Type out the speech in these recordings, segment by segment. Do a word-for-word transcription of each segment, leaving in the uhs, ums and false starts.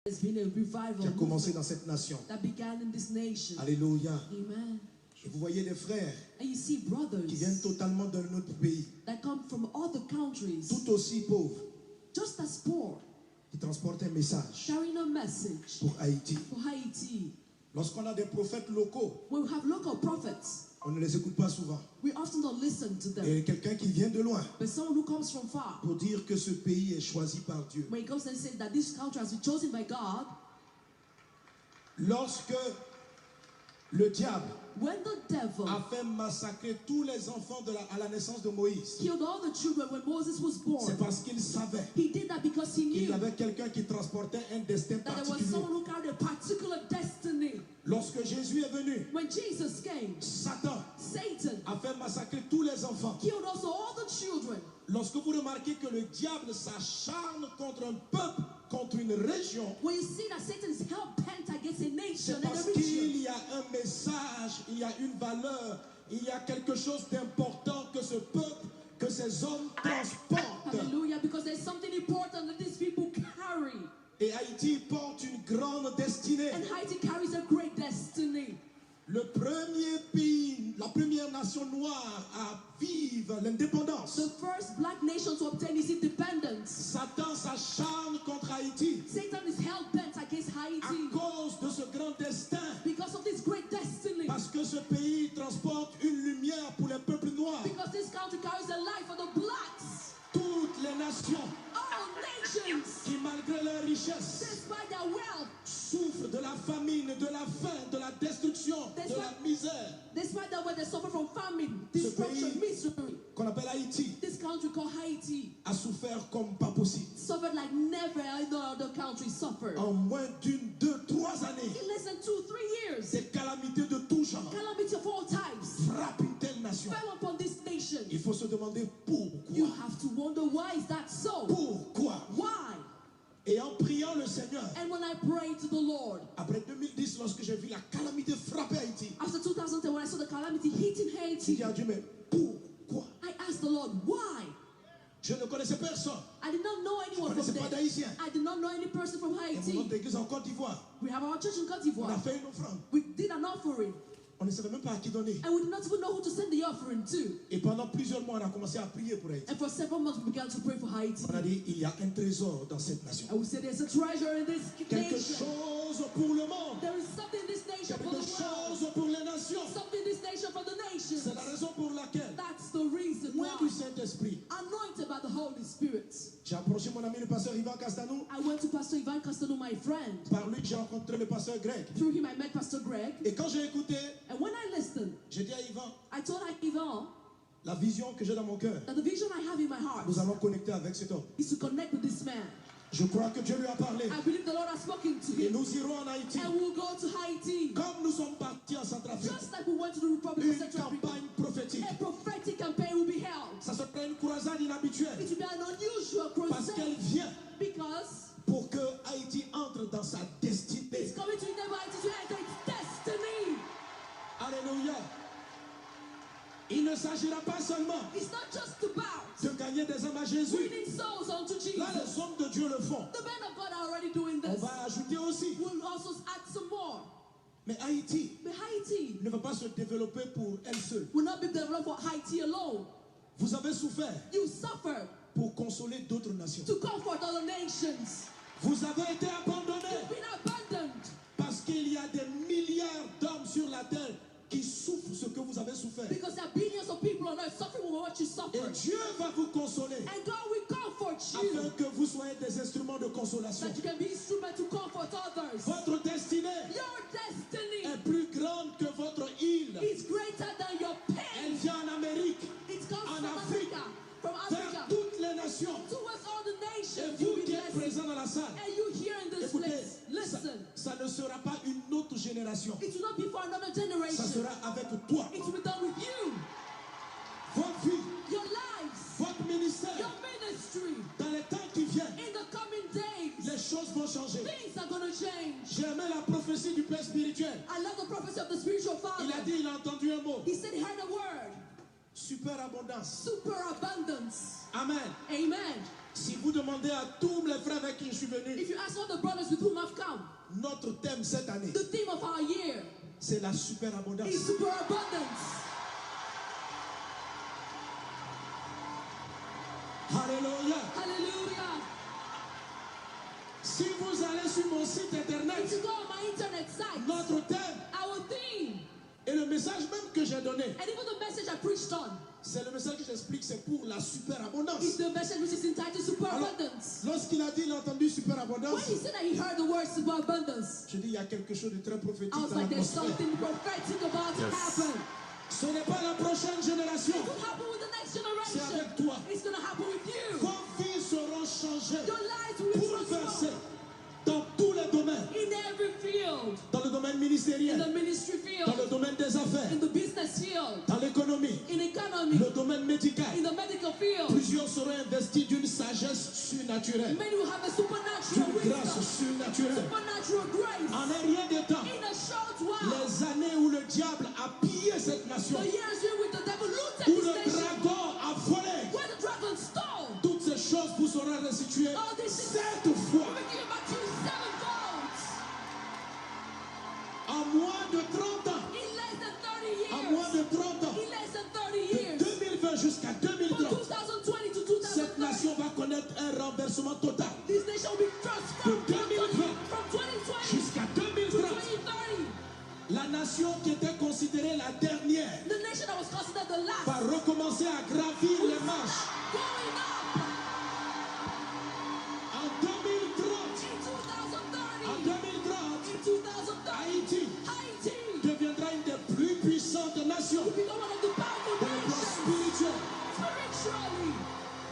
There's been a revival qui a commencé movement dans cette nation. That began in this nation. Alléluia. Amen. Et vous voyez des frères And you see qui viennent brothers totalement d'un autre pays. That come from other countries, Tout aussi pauvres, just as poor, qui transportent un message carrying a message pour Haïti. For Haiti. Lorsqu'on a des prophètes locaux, When we have local prophets, on ne les écoute pas souvent. We often don't listen to them. Et quelqu'un qui vient de loin But someone who comes from far, pour dire que ce pays est choisi par Dieu. When he comes and says that this country has been chosen by God, Lorsque le diable when the devil a fait massacrer tous les enfants de la- à la naissance de Moïse, killed all the children when Moses was born, c'est parce qu'il savait He did that because he qu'il y knew avait quelqu'un qui transportait un destin That there was particulier. Someone who carried a particular destiny. Lorsque Jésus est venu, When Jesus came, Satan Satan a fait massacrer tous les enfants. Killed also all the children. Lorsque vous remarquez que le diable s'acharne contre un peuple, contre une région, When you see that Satan is hell bent against a nation c'est and a parce region, qu'il y a un message, il y a une valeur, il y a quelque chose d'important que ce peuple, que ces hommes transportent. Hallelujah, because there's something important that these people carry. Et Haïti porte une grande destinée. And Haiti carries a great destiny. Le premier pays, la première nation noire à vivre l'indépendance. The first black nation to obtain its independence. Satan s'acharne contre Haïti Satan is hell bent against à Haiti cause de ce grand destin. Because of this great destiny. Parce que ce pays transporte une lumière pour les peuples noirs. Because this country carries a light for the blacks. Toutes les nations All nations, qui, malgré leur richesse, despite their wealth, souffrent de la famine, de la faim, de la destruction, de la misère. Despite their wealth, they suffer from famine, Ce destruction, pays misery. Qu'on appelle Haïti This country called Haiti a souffert comme pas possible. Suffered like never no other country suffered. En moins d'une, deux, trois années, In less than two, three years, des calamités de tout genre calamity of all types frappent une telle nation. Fell upon this nation. Il faut se demander pourquoi. You have to wonder, why is that so? Pourquoi? Why? Et en priant le Seigneur, And when I prayed to the Lord, après deux mille dix, lorsque j'ai vu la calamité frapper Haïti, after two thousand ten, when I saw the calamity hitting j'ai Haiti, dit à Dieu, mais pourquoi? I asked the Lord, why? Je ne connaissais personne. I did not know Je ne anyone from connaissais pas there. d'Haïtien. I did not know any person from Et mon Haiti. Autre église en Côte d'Ivoire, We have our church in Côte on a d'Ivoire. Fait une offrande. We did an offering. On ne savait même pas à qui donner. And we did not even know who to send the offering to. Et pendant plusieurs mois, on a commencé à prier pour Haïti. And for several months, we began to pray for Haiti. On a dit, il y a un trésor dans cette nation. And we said, there's a treasure in this Quelque nation. Chose pour le monde. There is something in this nation for Quelque the world. Chose pour les nations. Something in this nation for the nations. C'est la raison pour laquelle, That's the reason loin why. Du Saint-Esprit, Anointed by the Holy Spirit. J'ai approché mon ami le pasteur Ivan Castanou. I went to Pastor Ivan Castanou, my friend. Par lui, j'ai rencontré le pasteur Greg. Through him, I met Pastor Greg. Et quand j'ai écouté, And when I listened, j'ai dit à Ivan, I told Ivan la vision que j'ai dans mon cœur, that the vision I have in my heart nous allons connecter avec cet homme. Is to connect with this man. Je crois que Dieu lui a parlé. I believe the Lord has spoken to Et him. Nous irons en Haïti. And we will go to Haiti. Comme nous sommes partis en Centrafrique. Just like we went to the Republic of Une Central Africa. Campagne prophétique. A prophetic campaign will be held. Ça sera une croisade inhabituelle. It will be an unusual Parce qu'elle crusade. Vient Because pour que Haïti entre dans sa destinée. It's coming to enable Haiti to enter its destiny. Alléluia. Il ne s'agira pas seulement It's not just about de gagner des âmes à Jésus. Winning souls unto Jesus. Là, les hommes de Dieu le font. The men of God are already doing On this. Va ajouter aussi. We'll also add some more. Mais Haïti But Haiti ne va pas se développer pour elle seule. Will not be developed for Haiti alone. Vous avez souffert You suffer pour consoler d'autres nations. To comfort other nations. Vous avez été abandonnés. You've been abandoned. Parce qu'il y a des milliards d'hommes sur la terre qui souffrent ce que vous avez souffert. Because there are billions of people on earth suffering with what you suffer. Et Dieu va vous consoler. And God will comfort you. Afin que vous soyez des instruments de consolation. That you can be instrument to comfort others. Votre destinée. Your destiny. Est plus grande que votre île. Is greater than your pain. Elle vient en Amérique. It comes En from Afrique. Africa. From Vers Africa. Toutes les nations. Towards all the Et nations. Vous You'll be qui êtes blessed. Présents dans la salle. And you here in this Écoutez, place. Ça, Listen. Ça ne sera pas une autre génération. It will not be for another Ça generation. Sera avec toi. It will be done with you. Votre vie. Your lives. Votre ministère. Your ministry. Dans les temps qui viennent. In the coming days. Les choses vont changer. Things are gonna change. J'ai aimé la prophétie du Père spirituel. I love the prophecy of the spiritual father. Il a dit, il a entendu un mot. He said he heard a word. Superabondance. Superabundance. Amen. Amen. Si vous demandez à tous les frères avec qui je suis venu, If you ask all the brothers with whom I've C'est la superabondance. It's superabundance. Alléluia. Hallelujah. Si vous allez sur mon site internet, If you go on my internet site, notre thème our theme, et le message même que j'ai donné, and even the message I preached on, c'est le message que j'explique, c'est pour la superabondance. is the message which is entitled Superabundance. Lorsqu'il a dit, il a entendu When superabondance, he said that he heard the word superabondance, j'ai dit, il y a quelque chose de très prophétique I was dans like, there's l'atmosphère. Something prophetic about to Yes. happen. Ce n'est pas la prochaine génération. It will happen with the next C'est generation. Avec toi. It's going to happen with you. Vos vies seront changées, Your lives will be bouleversées transformed dans tous les domaines. In every field. Dans le domaine In ministériel, the ministry field. Dans le domaine des affaires, In the business field. Dans l'économie, In economy. Le domaine médical. In the medical field. Plusieurs seront investis d'une sagesse surnaturelle, Many will have a supernatural d'une grâce wisdom. Surnaturelle. Supernatural grace. En un rien de temps, In a short while. Les années où le diable a pillé cette nation, The years during which the devil looted Où this le nation. Dragon a volé, Where the dragon stole. Toutes ces choses vous seront restituées All these things sept fois. Will be given back to you sevenfold. En moins de trente ans, In less than thirty En moins years. De trente ans, In less than thirty De years. deux mille vingt jusqu'à From deux mille trente, two thousand twenty to Cette two thousand thirty. Nation va connaître un renversement total. This nation will be transformed De from deux mille vingt from twenty twenty Jusqu'à to deux mille trente, twenty thirty. La nation qui était considérée la dernière The nation that was considered the last va recommencer à gravir les marches. Going up. En deux mille trente, In two thousand thirty. En deux mille trente, In two thousand thirty. Haïti Haiti. Deviendra une des plus puissantes nations Will become one of the powerful dans le plan nations. Spirituel. Spiritually.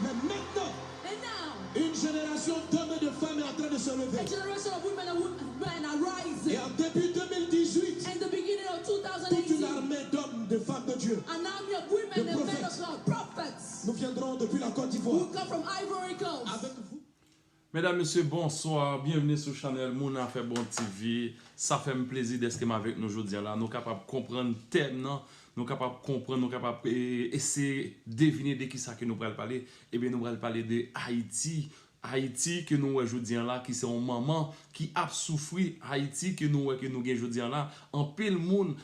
Mais maintenant, And now, une génération d'hommes et de femmes est en train de se lever. A generation of women and wo- men are Et rising. En début deux mille dix-huit, In the beginning of Toute une two thousand eighteen, armée d'hommes, de femmes de Dieu. An army of women De and men prophètes. Of God, prophets, Nous viendrons depuis la Côte who d'Ivoire. Come from Ivory Coast. Avec vous. Medam, mesye, bonswa. Byenvini sou chanèl Moun Afè Bon TV. Sa fè m plezi dèske m avèk nou jodi a la. Nou kapab konprann tèm nan. Nou kapab konprann, nou kapab e, eseye devine de kisa ke nou pral pale. Ebyen, nou pral pale de Ayiti. Ayiti ke nou wè jodi a la, ki se yon manman ki ap soufri. Ayiti ke nou wè ke nou gen jodi a la, anpil moun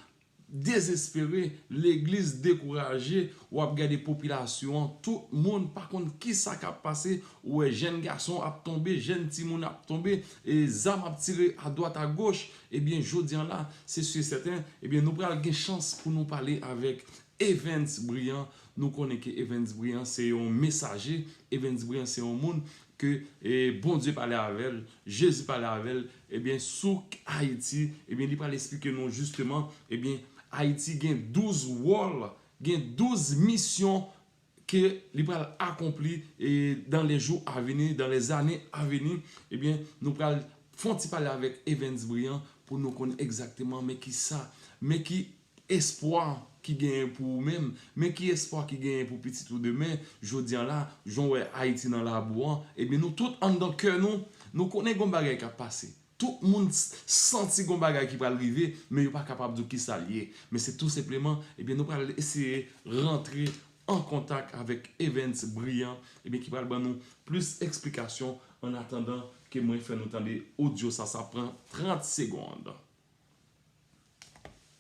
dezespere, legliz dekouraje, w ap gade popilasyon an, tout moun pa konn kisa k ap pase, ou wè jèn gason ap tonbe, jèn timoun ap tonbe, e zam ap tire adwat agoch, ebyen jodi a la, se si e sèten, ebyen nou pral gen chans pou nou pale avèk Evens Brian, nou konnen ke Evens Brian se yon mesaje, Evens Brian se yon moun ke e, Bondye pale avè l, Jezi pale avè l, ebyen sou Ayiti, ebyen li pral esplike nou jisteman, ebyen Ayiti gen douz wòl, gen douz misyon ke li pral akonpli e, dans les jours à venir, dans les années à venir, ebyen nou pral fè yon ti pale avèk Evens Brian pou nou konn egzakteman men kisa, men ki espwa ki genyen pou ou menm, men ki espwa ki genyen pou pitit ou demen, jodi a la, jan w wè Ayiti nan labou an, ebyen nou tout anndan kè nou, nou konnen gon bagay k ap pase. Tout moun s- santi gon bagay ki pral rive, men yo pa kapab di w kisa l ye. Men se tou senpleman, ebyen nou pral eseye rantre an kontak avèk Evens Brian, ebyen ki pral ban nou plis eksplikasyon an atandan ke mwen fè nou tande odyo sa, sa pran trant segonn.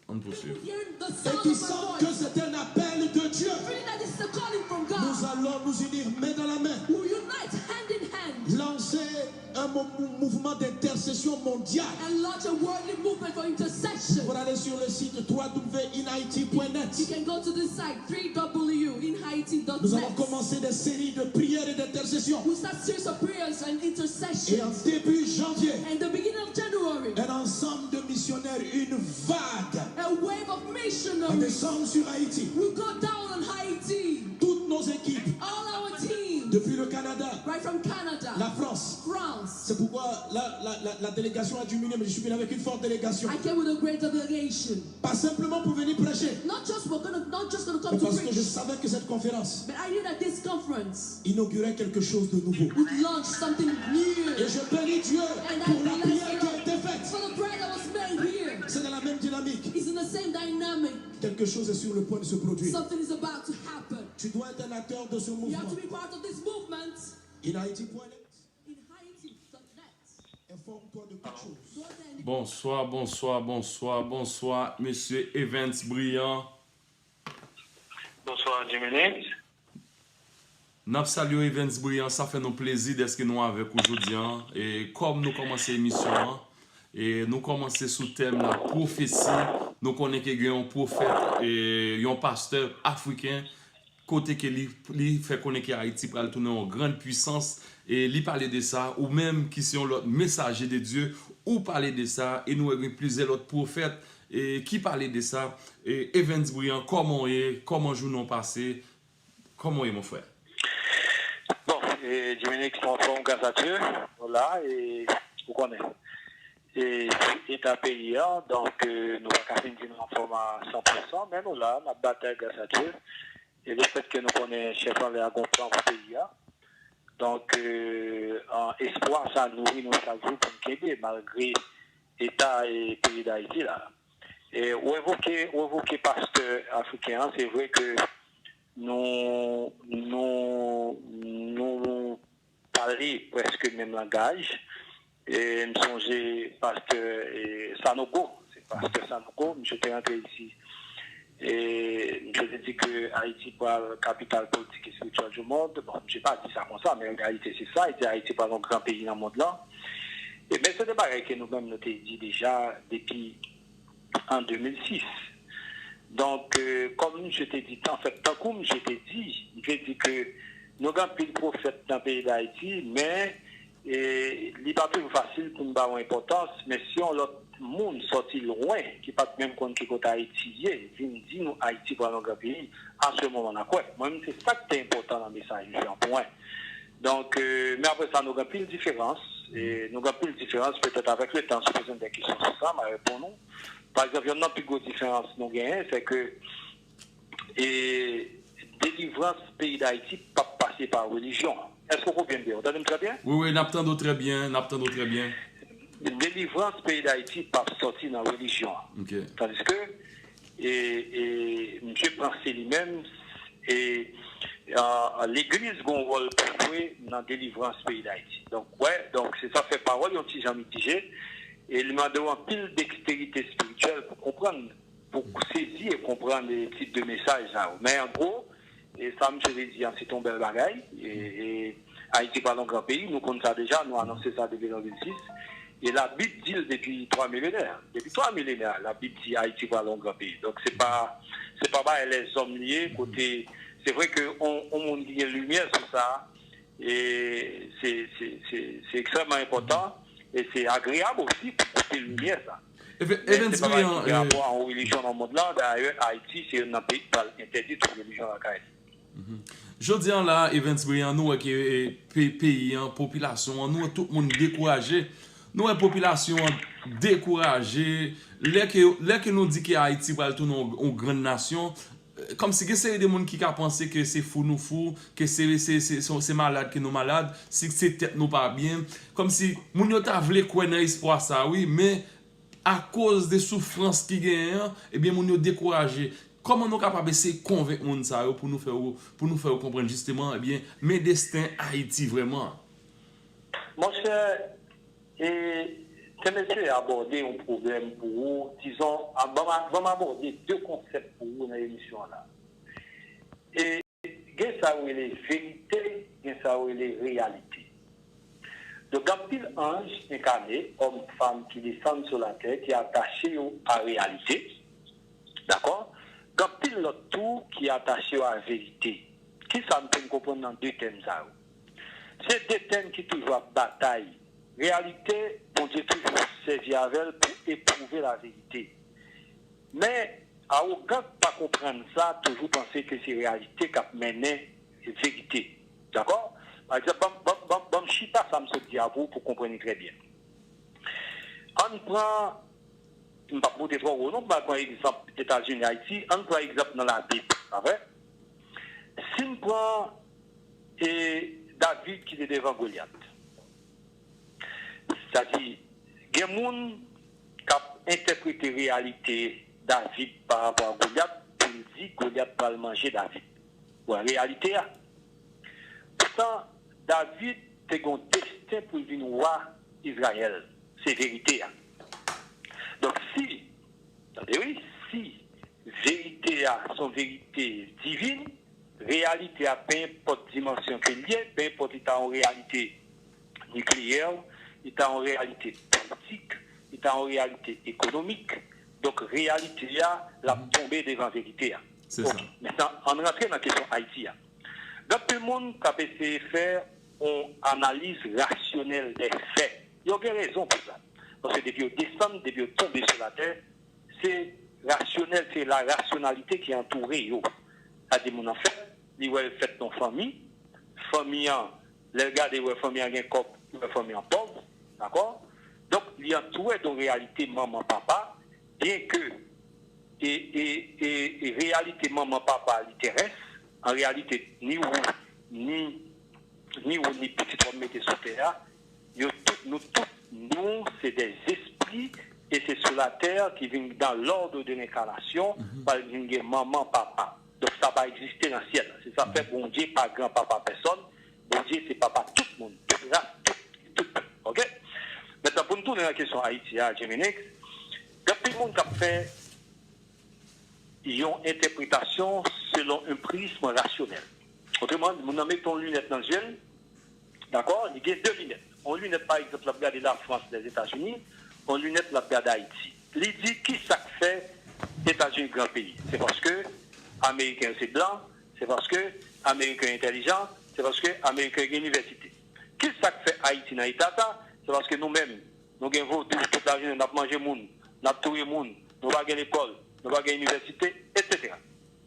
Ann pouswiv. Hearing the Et sound qui of my sentent que voice. C'est un appel de Dieu. Feeling that this is a calling from God. Nous allons nous unir main dans la main. We unite hand in hand Lancer un mo- mou- mouvement d'intercession mondial. And launch a worldly movement for intercession. Vous pouvez aller sur le site trois W in Haiti point net. You can go to this site, three W in Haiti dot net. Nous allons commencer des séries de prières et d'intercession. We'll start series of prayers and Et en intercessions. Début janvier, And the beginning of January, un ensemble de missionnaires, une vague a wave of va missionaries descendre sur Haïti. Will go down on Haiti. Toutes nos équipes, All our teams, depuis le Canada, right from Canada, la France. France. C'est pourquoi la, la, la, la délégation a diminué, mais je suis venu avec une forte délégation. I came with a great delegation. Pas simplement pour venir prêcher, Not just we're gonna, not just gonna come mais to parce que je preach, savais que cette conférence but I knew that this conference inaugurait quelque chose de nouveau. Would launch something new. Et je bénis Dieu And I pour la bless prière qui a God été faite. For the prayer that was made here. C'est dans la même dynamique. It's in the same dynamic. Quelque chose est sur le point de se produire. Something is about to happen. Tu dois être un acteur de ce You have to mouvement. Be part of this movement. In Haiti point net, In Haiti dot net. Informe-toi de toutes choses. Go there and Bonswa, bonswa, bonswa, bonswa, mesye Evens Brian. Bonswa, Dominique. N ap salye w, Evens Brian, sa fè nou plezi dèske nou avèk ou jodi an. E kòm nou kòmanse emisyon an, e nou kòmanse sou tèm la, pwofesi. Nou konnen ke gen yon pwofèt, e yon pastè afriken, kote ke li, li fè konnen ke Ayiti pral tounen yon grann pwisans, e li pale de sa, ou menm ki se yon lòt mesaje de Dye, ou pale de sa, e nou wè gen plizyè lòt pwofèt, e ki pale de sa. E Evens Brian, kòman w ye? Kòman jounen w pase? Kòman w ye, mon frè? Bon, e, Dominique, nou anfòm, gras a Dye, nou la, e ou konnen. E eta peyi a, donk, e, nou pa ka fin di nou anfòm a san pou san, men nou la, n ap batay, gras a Dye. E lefètke nou konnen chèf anlè a gen yon plan pou peyi a, donk, e, an, espwa sa nouri nou chak jou pou n kenbe, malgre eta e peyi Dayiti la. E, ou evoke, ou evoke pastè afriken an, se vre ke nou, nou, nou pale prèske menm langaj. E m sonje pastè, e, Sanogo, se pastè Sanogo, misye te rantre isi. E misye te di ke Ayiti pral kapital politik espirityèl du monde. Bon, misye pa di sa konsa, men an reyalite se sa. Li di Ayiti pral yon gran peyi nan mond lan. E, men se de bagay ke nou menm nou te di deja depi an de mil sis. Donk, e, kòm misye te di, anfèt, tankou misye te di, misye di ke nou gen anpil pwofèt nan peyi Dayiti, men, e, li pa toujou fasil pou n ba yo enpòtans, men si yon lòt moun sòti lwen, ki pa t menm konn ki kote Ayiti ye, vin di nou Ayiti pral yon gran peyi, a se moman n a kwè. Mwen menm, se sa k te enpòtan nan mesaj misye an pou mwen. Donk, e, men apre sa, nou gen anpil diferans, e nou gen anpil diferans, petèt avèk letan, si w poze m de kesyon sou sa, m a reponn ou. Pa egzanp, yonn nan pi gwo diferans nou genyen, se ke, e, delivrans peyi Dayiti p ap pase pa relijyon. Èske w konprann byen? Ou tande m trè byen? Wi, wi, n ap tande w trè byen, n ap tande w trè byen. Delivrans peyi Dayiti p ap sòti nan relijyon an. Ok. Tandiske, e, e, misye panse li menm, e, a, legliz gen yon wòl pou jwe nan delivrans peyi Dayiti. Donk, wè, donk, se sa fè pawòl yon ti jan mitije, e li mande w anpil deksterite espirityèl pou konprann, pou sezi e konprann, e, tip de mesaj sa yo. Men, an gwo, e sa misye te di an, se te yon bèl bagay. E, e Ayiti pral yon gran peyi, nou konn sa deja, nou anonse sa depi nan de mil sis. E Labib di l depi twa milenè. Depi twa milenè, Labib di Ayiti pral yon gran peyi. Donk, se pa, se pa bagay lèzòm li ye, kote, se vre ke on, on moun ki gen limyè sou sa, e se, se, se, se ekstrèmman enpòtan, e se agreyab osi pou koute limyè sa. Men se pa bagay ki gen rapò a yon relijyon nan mond lan. Dayè, Ayiti se youn nan peyi ki pral entèdi tout relijyon lakay li. Jodi an la, Evens Brian, nou wè ke, e, pe-, peyi an, popilasyon an, nou wè tout moun dekouraje. Nou wè popilasyon an dekouraje. Lè ke, lè ke nou di ke Ayiti pral tounen yon, yon grann nasyon, e, kòmsi gen seri de moun ki ka panse ke se fou nou fou, ke se, se, se, se, se malad ke nou malad, si se tèt nou pa byen. Kòmsi moun yo ta vle kwè nan espwa sa, wi, men akoz de soufrans ki genyen an, ebyen, moun yo dekouraje. Kòman nou kapab eseye konvenk moun sa yo pou nou fè yo, pou nou fè yo konprann jisteman, ebyen, men desten Ayiti vrèman? Monchè, e, T M S T abòde yon pwoblèm pou ou, dizon, a, ban m a, ban m abòde de konsèp pou ou nan emisyon an la. E, Gen sa yo rele verite, gen sa yo rele reyalite. Donk, gen anpil anj enkane, òm, fanm ki desann sou latè, ki atache yo a reyalite. Dakò? Gen anpil lòt tou ki atache yo a verite. Kisa n konn konprann nan de tèm sa yo? Se de tèm ki toujou ap batay. Reyalite, Bondye toujou sèvi avè l pou epwouve laverite. Men, awogan k pa konprann sa toujou panse ke se reyalite k ap mennen verite. Dakò? Pa egzanp, ban m, ban m, ban m, ban m chita sa m sot di a pou ou, pou w konprann li trè byen. Ann pran, m p ap monte twò wo non, m pral pran egzanp Etazini, Ayiti, ann pran egzanp nan Labib, pa vre? Si n pran, e, David ki te devan Golyat, Sètadi, gen moun k ap entèprete reyalite David pa rapò a Golyat pou l di Golyat pral manje David. Wè reyalite a. Poutan, David te gen yon desten pou l vin wa Izrayèl. Se verite a. a se yon verite divin, reyalite a, penenpòt dimansyon ke l ye, penenpòt li ta yon reyalite nikleyè, li ta yon reyalite politik, li ta yon reyalite ekonomik. Donk, reyalite a, l ap tonbe devan verite a. Se sa. Ok. Mentnan, ann rantre nan kesyon Ayiti a. Gen anpil moun k ap eseye fè yon analiz rasyonèl dè fè. Yo gen rezon pou sa. Paske depi yo desann, depi yo tonbe sou latè, se rasyonèl, se la rasyonalite ki antoure yo. Sa di moun an fèt, li wè l fèt nan fanmi, fanmi an, lè l gade, l wè fanmi an gen kòb, li wè fanmi an pòv, dakò? Donk, li antoure de yon reyalite manman, papa, byenke e, e, e, e reyalite manman, papa, li terès, an reyalite, ni ou, ni, ni ou, ni pitit w ap mete sou tè a, yo tout, nou tout, nou, se dè zespri, e se sou latè ki vin dans l'ordre de l'incarnation, pral vin gen manman, papa. Donk, sa pa egziste nan syèl la. Se sa fè Bondye pa granpapa pèsòn. Bondye se papa tout moun, tout ras, tout, tout pèp. Ok? Mentnan, pou n tounen nan kesyon Ayiti a, Jimmy Nix, gen anpil moun k ap fè yon entèpretasyon selon yon prizm rasyonèl. Otreman, moun nan mete yon linèt nan zye l, dakò? Li gen de linèt. Yon linèt, pa egzanp, l ap gade Lafrans, Lèzetazini, yon linèt, l ap gade Ayiti. Li di, ki sa k fè Etazini gran peyi? Se paske Ameriken yo se blan, se paske Ameriken yo entèlijan, se paske Ameriken yo gen inivèsite. Ki sa k fè Ayiti nan eta sa? Se paske nou menm, nou gen vodou, tout lajounen n ap manje moun, n ap touye moun, nou pa gen lekòl, nou pa gen inivèsite, etsetera.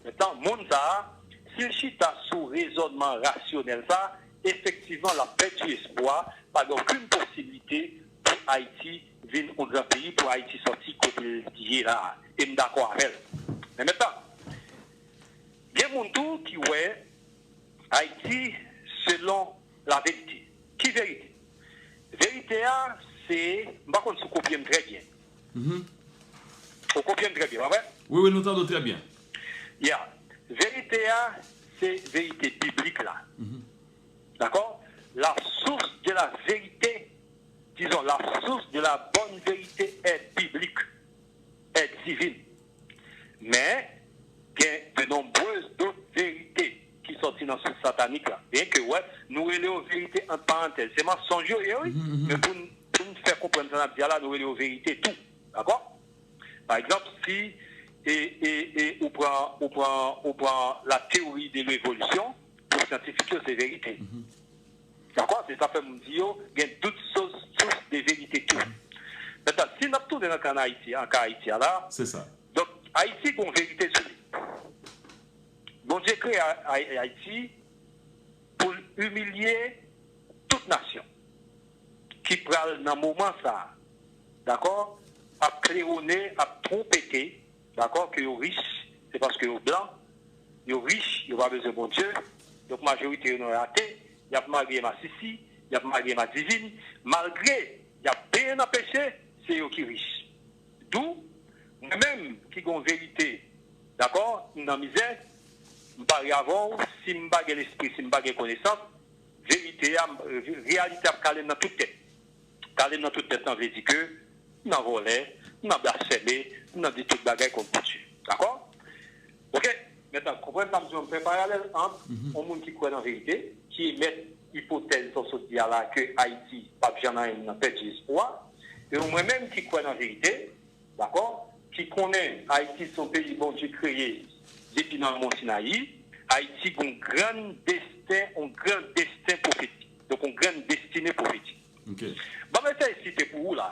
Mentnan, moun sa a, si l chita sou rezònman rasyonèl sa a, efektivman, l ap pèdi espwa, pa gen okenn posiblite pou Ayiti vin yon gran peyi, pou Ayiti sòti kote l ye la a. E m dakò avè l. Men mentnan, gen moun tou ki wè Ayiti selon laverite. Ki verite? Verite a, se, m pa konn si w kopye m trè byen. Ou kopye m trè byen, pa vre? Wi, wi, nou tande w trè byen. Ya. Verite a, se verite biblik la. Dakò? La source de la vérité, disons, la source de la bonne vérité est biblique, est divine. Men, gen de nombreuses d'autres vérités ki sòti nan sous satanik la. Byenke, wè, nou rele yo verite ant parantèz. Se mansonj yo ye, wi. Men pou n, pou n fè konprann sa n ap di a la, nou rele yo verite tou. Dakò? Pa egzanp, si e, e, e, ou pran, ou pran, ou pran la théorie de l'évolution, pou syantifik yo, se verite. Dakò? Se sa fè m di yo, gen dout sous, sous de verite tou. Mentnan, si n ap tounen nan ka Ayiti, an ka Ayiti a la, se sa. Donk, Ayiti gon verite sou li. Bondye kreye A-, A-, Ayiti pou l imilye tout nasyon ki pral nan moman sa a, dakò, ap klewone, ap twonpete, dakò, ke yo rich, se paske yo blan, yo rich, yo pa bezwen Bondye, donk majorite yo nan rate, y ap marye masisi, y ap marye madivin, malgre y ap benyen nan peche, se yo ki rich. Dou, mwen menm ki gen yon verite, dakò, m nan mizè, m pare avè w, si m pa gen lespri, si m pa gen konesans, verite a, reyalite ap kale m nan tout tèt. Kale m nan tout tèt lan vle di ke m nan vòlè, m nan blasfème, m nan di tout bagay kont Bondye. Dakò? Ok? Mentnan, konprann sa m di w, m fè paralèl ant yon moun ki kwè nan verite, ki emèt ipotèz sa w sot di a la, ke Ayiti p ap janm anyen, m nan pèdi espwa, e mwen menm ki kwè nan verite, dakò, ki konnen Ayiti se yon peyi Bondye kreye depi nan Mont Sinayi, Ayiti gen yon gran desten, yon gran desten pwofetik. Donk, yon gran destine pwofetik. Ok. Ban m eseye site pou ou la.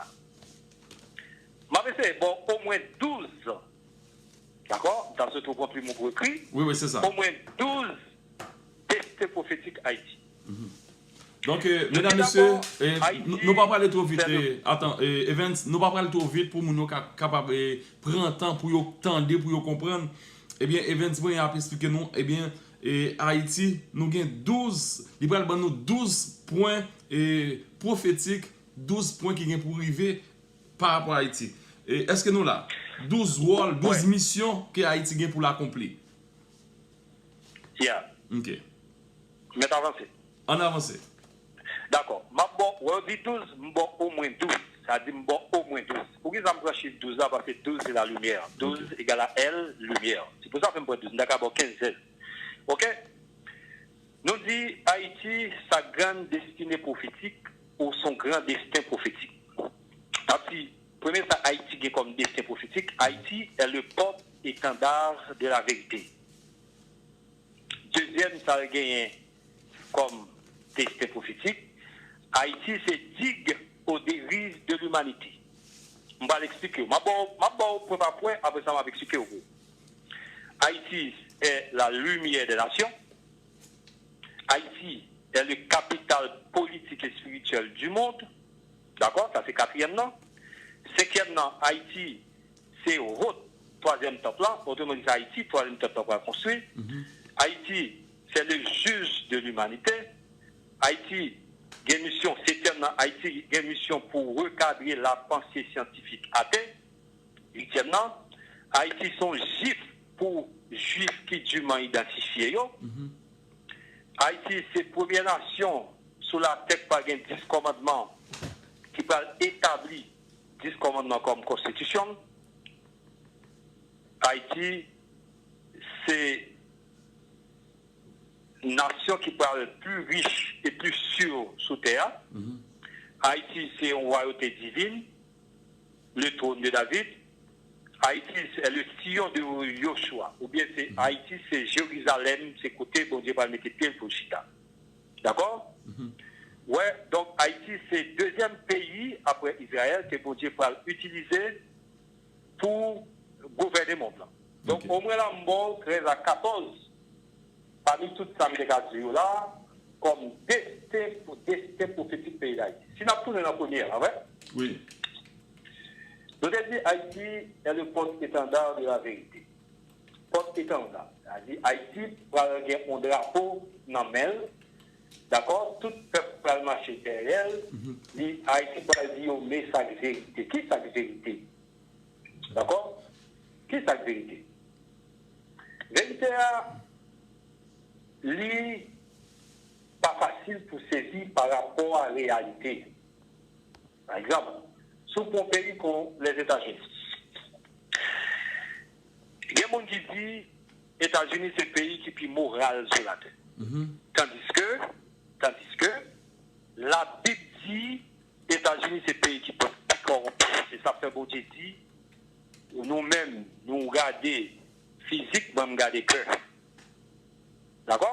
M ap eseye ba w omwen douz, dakò? M ta swete w pran plim ou pou ekri. Wi, wi, se sa. Omwen douz desten pwofetik Ayiti. Donk, eh, medam, mesye, eh, nou, nou pa prale twò vit, eh, atan, eh, Evens, nou pa prale twò vit pou moun yo ka, kapab, eh, pran tan pou yo tande, pou yo konprann. Ebyen, Evens Brillant ap esplike nou, ebyen, eh, Ayiti, nou gen douz, li pral ban nou douz pwen, eh, pwofetik, douz pwen ki gen pou rive pa rapò a Ayiti. Eh, èske nou la? Douz wòl, douz misyon ke Ayiti gen pou l akonpli. Yeah. Ok. Mèt avanse. Ann avanse. Dakò. M ap ba w, wè, yo di douz, m ba w omwen douz. Sa di m ba w omwen douz. Poukisa m pran chif douz la? Paske douz se la limyè. Douz egal a L, limyè. Pou sa fè m pran douz, m ta ka ba w kenz, sèz. Oke? Nou di Ayiti, sa grande destinée prophétique ou son grand destin prophétique. Sa vle di, premye sa Ayiti gen kòm desten pwofetik, Ayiti est le porte-étendard de la vérité. Dezyèm sa l genyen kòm desten pwofetik, Ayiti se digue aux dérives de l'humanité. M pral eksplike w. M ap ba w, m ap ba w pwen pa pwen, apre sa m ap eksplike w. Haïti est la lumière des nations. Haïti est le capital politique et spirituel du monde. Dakò? Sa se katriyèm nan. Senkyèm nan, Ayiti se wòt twazyèm tanp lan. Otreman di, se Ayiti, twazyèm tanp lan pral konstwi. Ayiti, c'est le juge de l'humanité. Ayiti gen misyon, setyèm nan, Ayiti gen misyon pou rekadre lapanse syantifik atè. Uityèm nan, Ayiti se yon jif pou Jwif ki diman idantifye yo. Ayiti se premyè nasyon sou latè ki pral gen dis kòmandman, ki pral etabli dis kòmandman kòm konstitisyon. Ayiti se nasyon ki pral pli rich e pli si sou tè a. Ayiti se yon wayote divin, le trône de David. Ayiti se le Sion de Yoshua, oubyen se Ayiti se Jerizalèm, se kote Bondye pral mete pye l pou l chita. Dakò? Wè, donk Ayiti se dezyèm peyi apre Izrayèl ke Bondye pral itilize pou gouvène mond lan. Donk, omwen la, m ba w trèz a katòz pami tout sa m te ka di yo la, kòm desten, desten pwofetik peyi Dayiti. Si n ap tounen nan premye a, wè. Wi. Nou te di Ayiti est le porte-étendard de la vérité. Porte-étendard, sa vle di Ayiti pral gen yon drapo nan men l, dakò? Tout pèp pral mache dèyè l. Li, Ayiti pral di yo, men sa k verite. Ki sa k verite? Dakò? Ki sa k verite? Verite a, li pa fasil pou sezi pa rapò a reyalite. Pa egzanp, si w pran yon peyi kon Lèzetazini, gen moun ki di Etazini se peyi ki pi moral sou latè. Tandiske, tandiske, Labib di Etazini se peyi ki pi kòwonpi. Se sa k fè Bondye di, nou menm, nou gade fizik, mwen m gade kè. Dakò?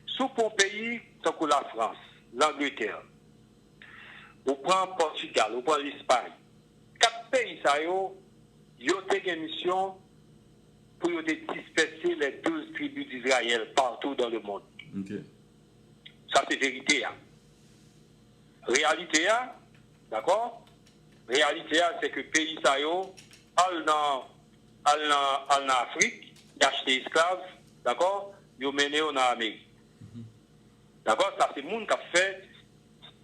Si w pran peyi tankou Lafrans, Langletè, ou pran Pòtigal, ou pran Lespay, kat peyi sa yo, yo te gen misyon pou yo te dispèse les douze tribus d'Israël partout dans le monde. Sa se verite a. Reyalite a, dakò? Reyalite a, se ke peyi sa yo al nan, al nan, al nan Afrik, y achte esklav, dakò? Yo mennen yo nan Amerik. Dakò? Sa se moun k ap fè,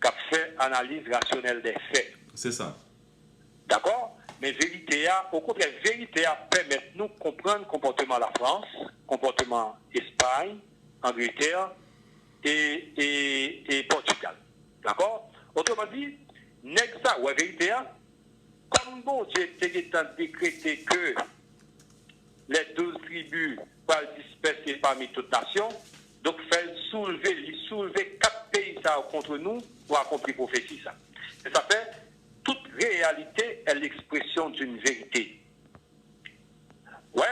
k ap fè analiz rasyonèl dè fè. Se sa. Dakò? Men verite a, okontrè, verite a pèmèt nou konprann konpòteman Lafrans, konpòteman Espay, Angletè e, e, e Pòtigal. Dakò? Otreman di, nèg sa wè verite a, kòm Bondye te gentan dekrete ke les douze tribus pral dispèse pami tout nasyon, donk fè l soulve, li soulve kat peyi sa yo kont nou pou akonpli pwofesi sa. Se sa fè, toute réalité est l'expression d'une vérité. Wè,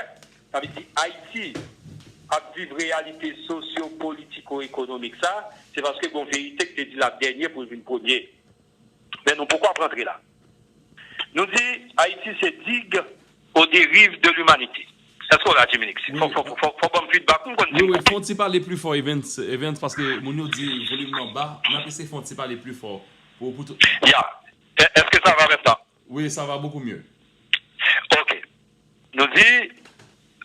sa vle di Ayiti ap viv reyalite sosyo-politiko-ekonomik sa, se paske gon verite ki te di l ap dènye pou l vin premye. Men nou poko ap rantre la. Nou di Ayiti se digue aux dérives de l'humanité. Èske w la, Jimmy Nix? Fò, fò, fò, fò, fò ban m feedback, m konn di. Wi, wi, fè yon ti pale pli fò, Evens, Evens, paske moun yo di volim nan ba, n ap eseye fè yon ti pale pli fò pou, pou tout moun. Ya. È-, èske sa va mentnan? Wi, sa va bokou mye. Ok. Nou di,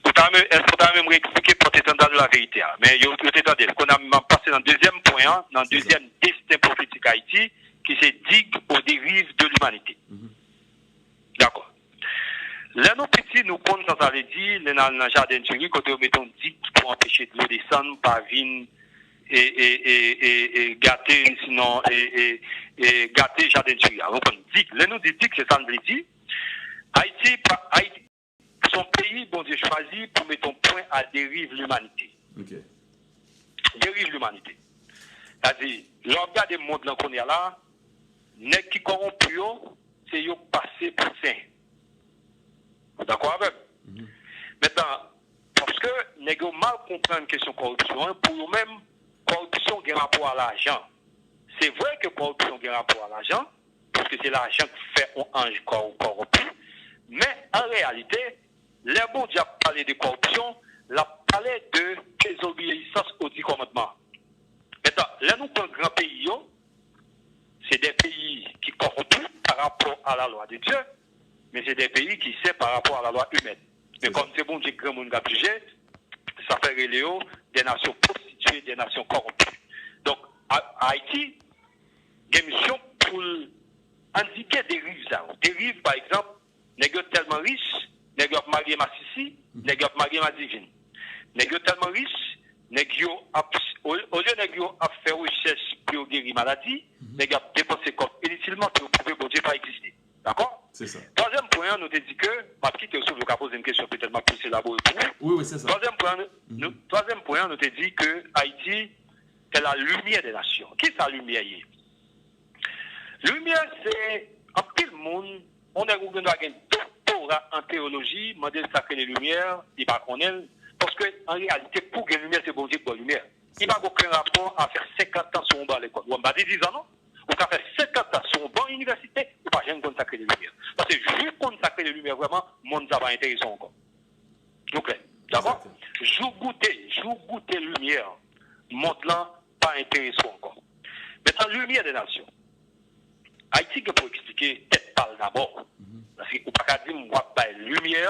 ou ta renmen, èske ou ta renmen m reeksplike pòt etanda de la verite a? Men yo, yo te tande l. Kounye a m ap pase nan dezyèm pwen an, nan dezyèm desten pwofetik Ayiti, ki se digue aux dérives de l'humanité. Dakò. Lè nou piti, nou konn sa sa vle di, lè n al nan jaden diri, kote yo mete yon dig pou anpeche dlo desann, pa vin e, e, e, e, e gate, sinon, e, e, e gate jaden diri a. Ou konprann? Dig. Lè nou di dig, se sa n vle di. Ayiti, pa, Ayiti, se yon peyi Bondye chwazi pou mete yon pwen a deriv limanite. Ok. Deriv limanite. Sa di, lè w ap gade mond lan kounye a la, nèg ki kòwonpi yo, se yo k pase pou sen. Ou dakò avè m? Mentnan, paske nèg yo mal konprann kesyon kòripsyon an, pou yo menm, kòripsyon gen rapò a lajan. Se vre ke kòripsyon gen rapò a lajan, paske se lajan k fè yon anj kòwonpi, men an reyalite, lè Bondye ap pale de kòripsyon, l ap pale de dezobeyisans o di kòmandman. Mentnan, lè nou pran gran peyi yo, se de peyi ki kòwonpi pa rapò a la lwa de Dye, men se de peyi ki sen pa rapò a la lwa imèn. Men kòm se Bondye k granmoun k ap jije, sa fè rele yo de nasyon pwostitye, de nasyon kòwonpi. Donk, Ayiti gen misyon pou l andike deriv sa yo. Deriv, pa egzanp, nèg yo tèlman rich, nèg yo ap marye masisi, nèg yo ap marye madivin. Nèg yo tèlman rich, nèg yo ap, olye nèg yo ap fè rechèch pou yo geri maladi, nèg yo ap depanse kòb initilman pou yo pwouve Bondye pa egziste. Dakò? Se sa. Twazyèm pwen an, nou te di ke, m ap kite w si w vle w ka poze m kesyon, petèt m ap plis elabore pou ou. Wi, wi, se sa. Twazyèm pwen an, nou, twazyèm pwen an, nou te di ke Ayiti, c'est la lumière des nations. Kisa limyè ye? Limyè se anpil moun, yon nèg ou gen dwa gen doktora an teyoloji, mande l sa k rele limyè, li pa konnen l. Paske, an reyalite, pou gen limyè, se Bondye k ba w limyè. Li pa gen okenn rapò a fè senkant tan sou yon ban lekòl. Bon, m pa di dizan non. Ou ka fè senkant tan sou yon ban inivèsite, ou pa janm konn sa k rele limyè. Paske jou w konn sa k rele limyè vrèman, mond sa pa enterese w ankò. Nou klè? Dakò? Jou w goute, jou w goute limyè, mond lan pa enterese w ankò. Mentnan, limyè de nasyon. Ayiti gen pou eksplike tèt pa l dabò. Paske ou pa ka di m w ap bay limyè,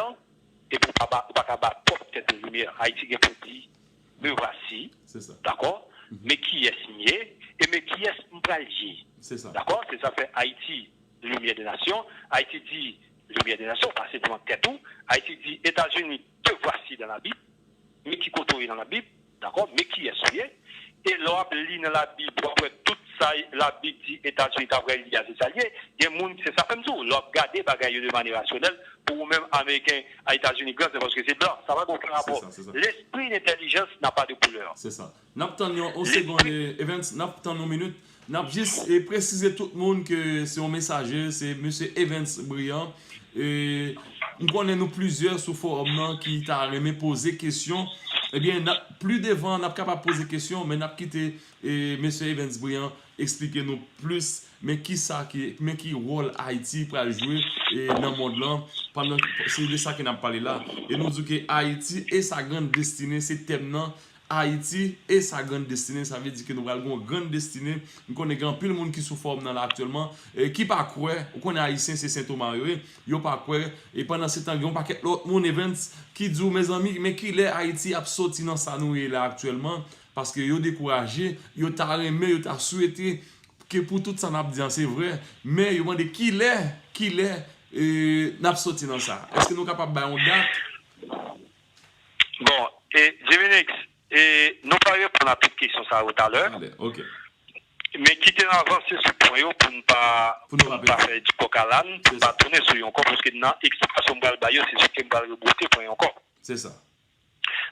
epi ou pa, ou pa ka bay pwòp tèt ou limyè. Ayiti gen pou di, me voici, dakò? Men kiyès m ye, e men kiyès m pral ye. Dakò? Se sa fè Ayiti, limyè de nasyon. Ayiti di, limyè de nasyon, pa senpleman tèt ou. Ayiti di, Etazini, te voici dans la Bible. Men ki kote w ye nan Labib, dakò? Men kiyès ou ye. E lè w ap li nan Labib, w ap wè tout sa Labib di Etazini ta pral ye a, se sa l ye. Gen moun, se sa fè m di w, lè w ap gade bagay yo de manyè rasyonèl, pou ou menm, Ameriken, a Etazini gran, se paske se blan. Sa pa gen okenn rapò. L'esprit d'intelligence n'a pas de couleur. Se sa. N ap tann yon, yon segonn, Evens, n ap tann yon minit. N ap jis e, presize tout moun ke se yon mesaje, se mesye Evens Brian. E, m konnen nou plizyè sou fowòm nan ki ta renmen poze kesyon. Ebyen, n ap, pli devan, n ap kapab poze kesyon, men n ap kite e, mesye Evens Brian eksplike nou plis, men ki sa ki, men ki wòl Ayiti pral jwe e, nan mond lan, pandan se de sa ke n ap pale la. E nou di ke Ayiti et sa grande destinée, se tèm nan, Ayiti et sa grande destinée, sa vle di ke nou pral gen yon grann destine. M konnen gen anpil moun ki sou fowòm nan la aktyèlman, e, ki pa kwè, ou konnen Ayisyen se Sen Toma yo ye, yo pa kwè, e pandan se tan gen yon pakèt lòt moun, Evens, ki di w, mezanmi, men kilè Ayiti ap soti nan sa nou ye la aktyèlman, paske yo dekouraje, yo ta renmen, yo ta swete ke pou tout sa n ap di an se vre, men yo mande kilè, kilè e, n ap soti nan sa. Èske nou kapab bay yon dat? Bon, e, Jiminix, e, nou pral reponn a tout kesyon sa yo talè. Talè, ok. Men kite n avanse sou pwen yo pou n pa, pou nou pa pèdi kòk a làn, pou n pa tounen sou yo ankò, paske nan eksplikasyon m pral bay yo, se sou ke m pral reboute pwen yo ankò. Se sa.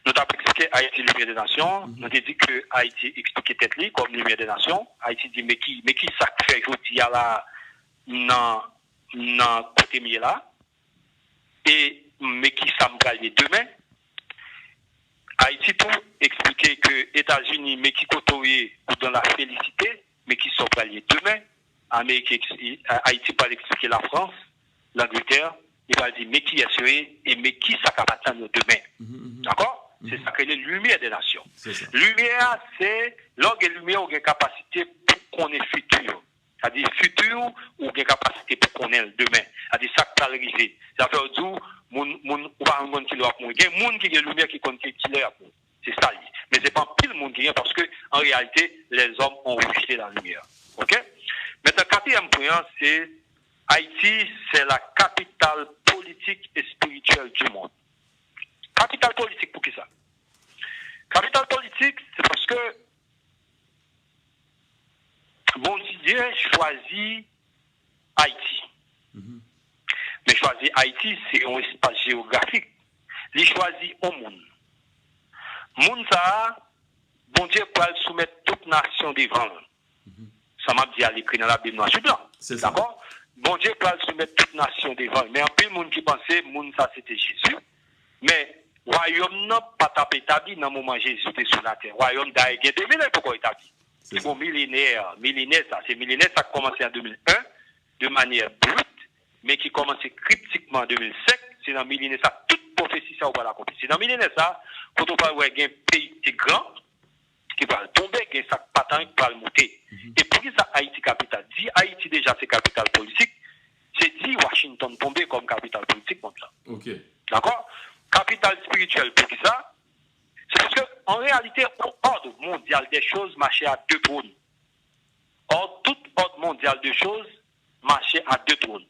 Nou t ap eksplike Ayiti Limyè de Nasyon, nou te di ke Ayiti eksplike tèt li kòm Limyè de Nasyon. Ayiti di, men ki, men ki sa k fè jodi a la, nan, nan kote m ye la, e men ki sa m pral ye demen. Ayiti tou eksplike ke Etazini, men ki kote w ye, ou dans la félicité, men ki sa w pral ye demen. Amerik, Ayiti pral eksplike Lafrans, Langletè, li pral di men kiyès yo ye, e men ki sa k ap atann yo demen. Dakò? Se sa k rele Limyè de Nasyon. Limyè a, se, lè w gen limyè, ou gen kapasite pou konnen fiti. Sa di fiti ou gen kapasite pou konnen l demen. Sa di sa k pral rive. Sa fè yo di w, moun, moun, ou pa janm konn kilè w ap mouri. Gen moun ki gen limyè ki konn ki, kilè y ap mouri. Se sa l ye. Men se pa anpil moun ki gen, paske, an reyalite, les hommes ont rejeté la lumière. Ok? Mentnan, katriyèm pwen an, se Ayiti, c'est la capitale politique et spirituelle du monde. Kapital politik, poukisa? Kapital politik, se paske Bondye chwazi Ayiti. Men chwazi Ayiti, se yon espas jewografik. Li chwazi yon moun. Moun sa a, Bondye pral soumèt tout nasyon devan l. Sa m ap di a, li ekri nan Labib nwa sou blan. Dakò? Bondye pral soumèt tout nasyon devan l. Men anpil moun ki panse moun sa se te Jezi. Men wayòm nan pa t ap etabli nan moman Jezi te sou latè. Wayòm dayè gen de mil an li poko etabli. Se bon milenè, milenè sa, se milenè sa k kòmanse an de mil en, de manyè brit, men ki kòmanse kriptikman an de mil senk, se nan milenè sa tout pwofesi sa yo pral akonpli. Se nan milenè sa, kote w pral wè gen peyi ki te gran, ki pral tonbe, gen sa k pa t anyen k pral moute. E poukisa Ayiti kapital? Di Ayiti deja se kapital politik, se di Washington tonbe kòm kapital politik mond lan. Dakò? Kapital espirityèl, poukisa? Se paske, an reyalite, yon òd mondyal de choz mache a de twòn. Òd, tout òd mondyal de choz mache a de twòn.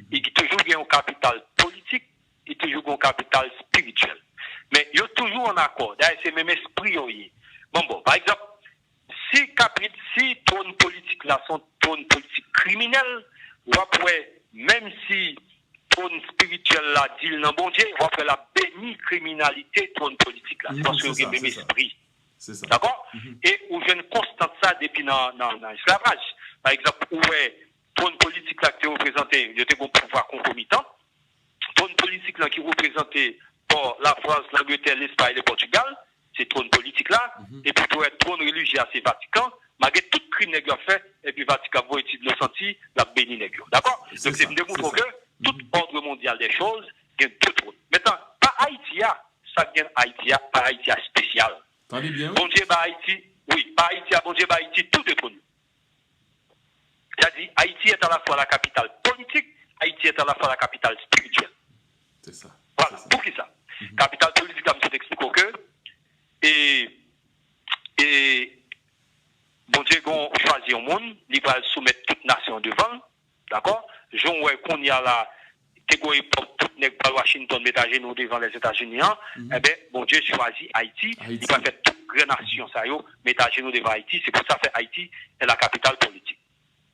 Li toujou gen yon kapital politik, li toujou gen yon kapital espirityèl. Men yo toujou ann akò. Dayè, se menm espri yo ye. Bon, bon, pa egzanp, si kapit, si twòn politik la se yon twòn politik kriminèl, w ap wè, menm si twòn espirityèl la di l nan Bondye, w ap wè l ap beni kriminalite twòn politik la. Se paske yo gen menm espri. Dakò? E ou jwenn konstant sa depi nan, nan, nan esklavaj. Pa egzanp, ou wè twòn politik la ki te reprezante, yo te gen yon pouvwa konkomitan. Twòn politik lan ki reprezante bò Lafrans, Langletè, Lespay, le Pòtigal, se twòn politik la. Epi tou wè twòn relijye a se Vatikan. Malgre tout krim nèg yo ap fè, epi Vatikan ap voye ti dlo santi, l ap beni nèg yo. Dakò? Donk se vin demoutre ke tout òd mondyal de choz gen de twòn. Mentnan, pa Ayiti a, sa k gen Ayiti a, pa Ayiti a espesyal. Tande byen, wi. Bondye ba Ayiti, wi, pa Ayiti a, Bondye ba Ayiti tou de twòn. Sa di, Ayiti est à la fois la capitale politique, Ayiti est à la fois la capitale spirituelle. Se sa. Vwala, poukisa? Kapital politik la, m sot eksplike w ke, e, e, Bondye gon chwazi yon moun, li pral soumèt tout nasyon devan l, dakò? Jan w wè kounye a la, te gon epòk tout nèg pral Washington met ajenou devan Lèzetazini an, enben, Bondye chwazi Ayiti, li pral fè tout gran nasyon sa yo met ajenou devan Ayiti, se pou sa fè Ayiti est la capitale politique.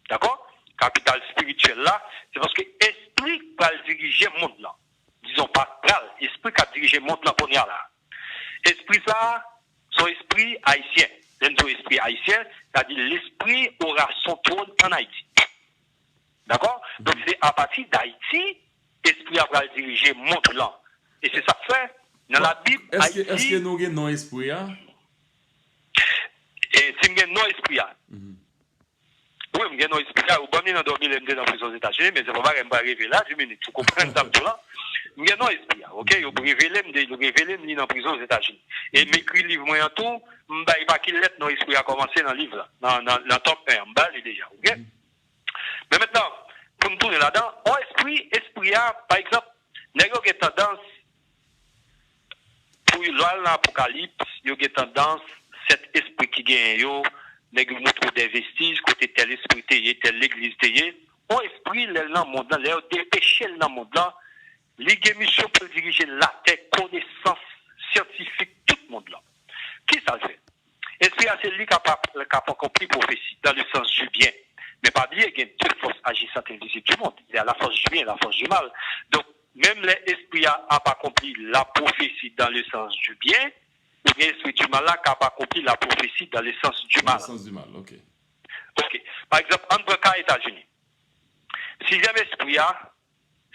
Dakò? Kapital espirityèl la, se paske espri k pral dirije mond lan. Dizon pa pral, espri k ap dirije mond lan kounye a la. Espri sa a, se yon espri ayisyen. Lè n di yon espri ayisyen, sa di l'esprit aura son trône en Haïti. Dakò? Donk se apati d Ayiti, espri a pral dirije mond lan. E se sa k fè, nan Labib, Ayiti. Èske nou gen non espri a? E si m gen non espri a? Wi, m gen non espri a, yo ban m li nan dòmi lè m te nan prizon Ozetazini, men se pa bagay m pa revele a, di minit, ou konprann sa m di w la? M gen non espri a, oke? Yo revele m, yo revele m li nan prizon Ozetazini. E m ekri liv mwen an tou, m bay pa ki lèt non espri a kòmanse nan liv la, nan, nan, nan tòm en an, m ba li deja, oke? Men mentnan, pou n tounen ladan, yon espri, espri a, pa egzanp, nèg yo gen tandans, pou yo, lè w al nan Apokalips, yo gen tandans, sèt espri ki genyen yo, nèg yo montre w dè vestij, kote tèl espri te ye, tèl legliz te ye. Yon espri, lè l nan mond lan, lè yo depeche l nan mond lan, li gen misyon pou l dirije latè, konesans syantifik tout mond lan. Kisa l fè? Espri a se li k ap, k ap akonpli pwofesi, dans le sens du bien. Men pa bliye, gen de fòs ajisantes invisibles du monde. Il y a la force du bien et la force du mal. Donk, menm lè espri a ap akonpli la prophétie dans le sens du bien, ou gen espri du mal la k ap akonpli la prophétie dans le sens du mal. Dans le sens du mal, ok. Ok. Pa egzanp, ann pran ka Etazini. Sizyèm espri a,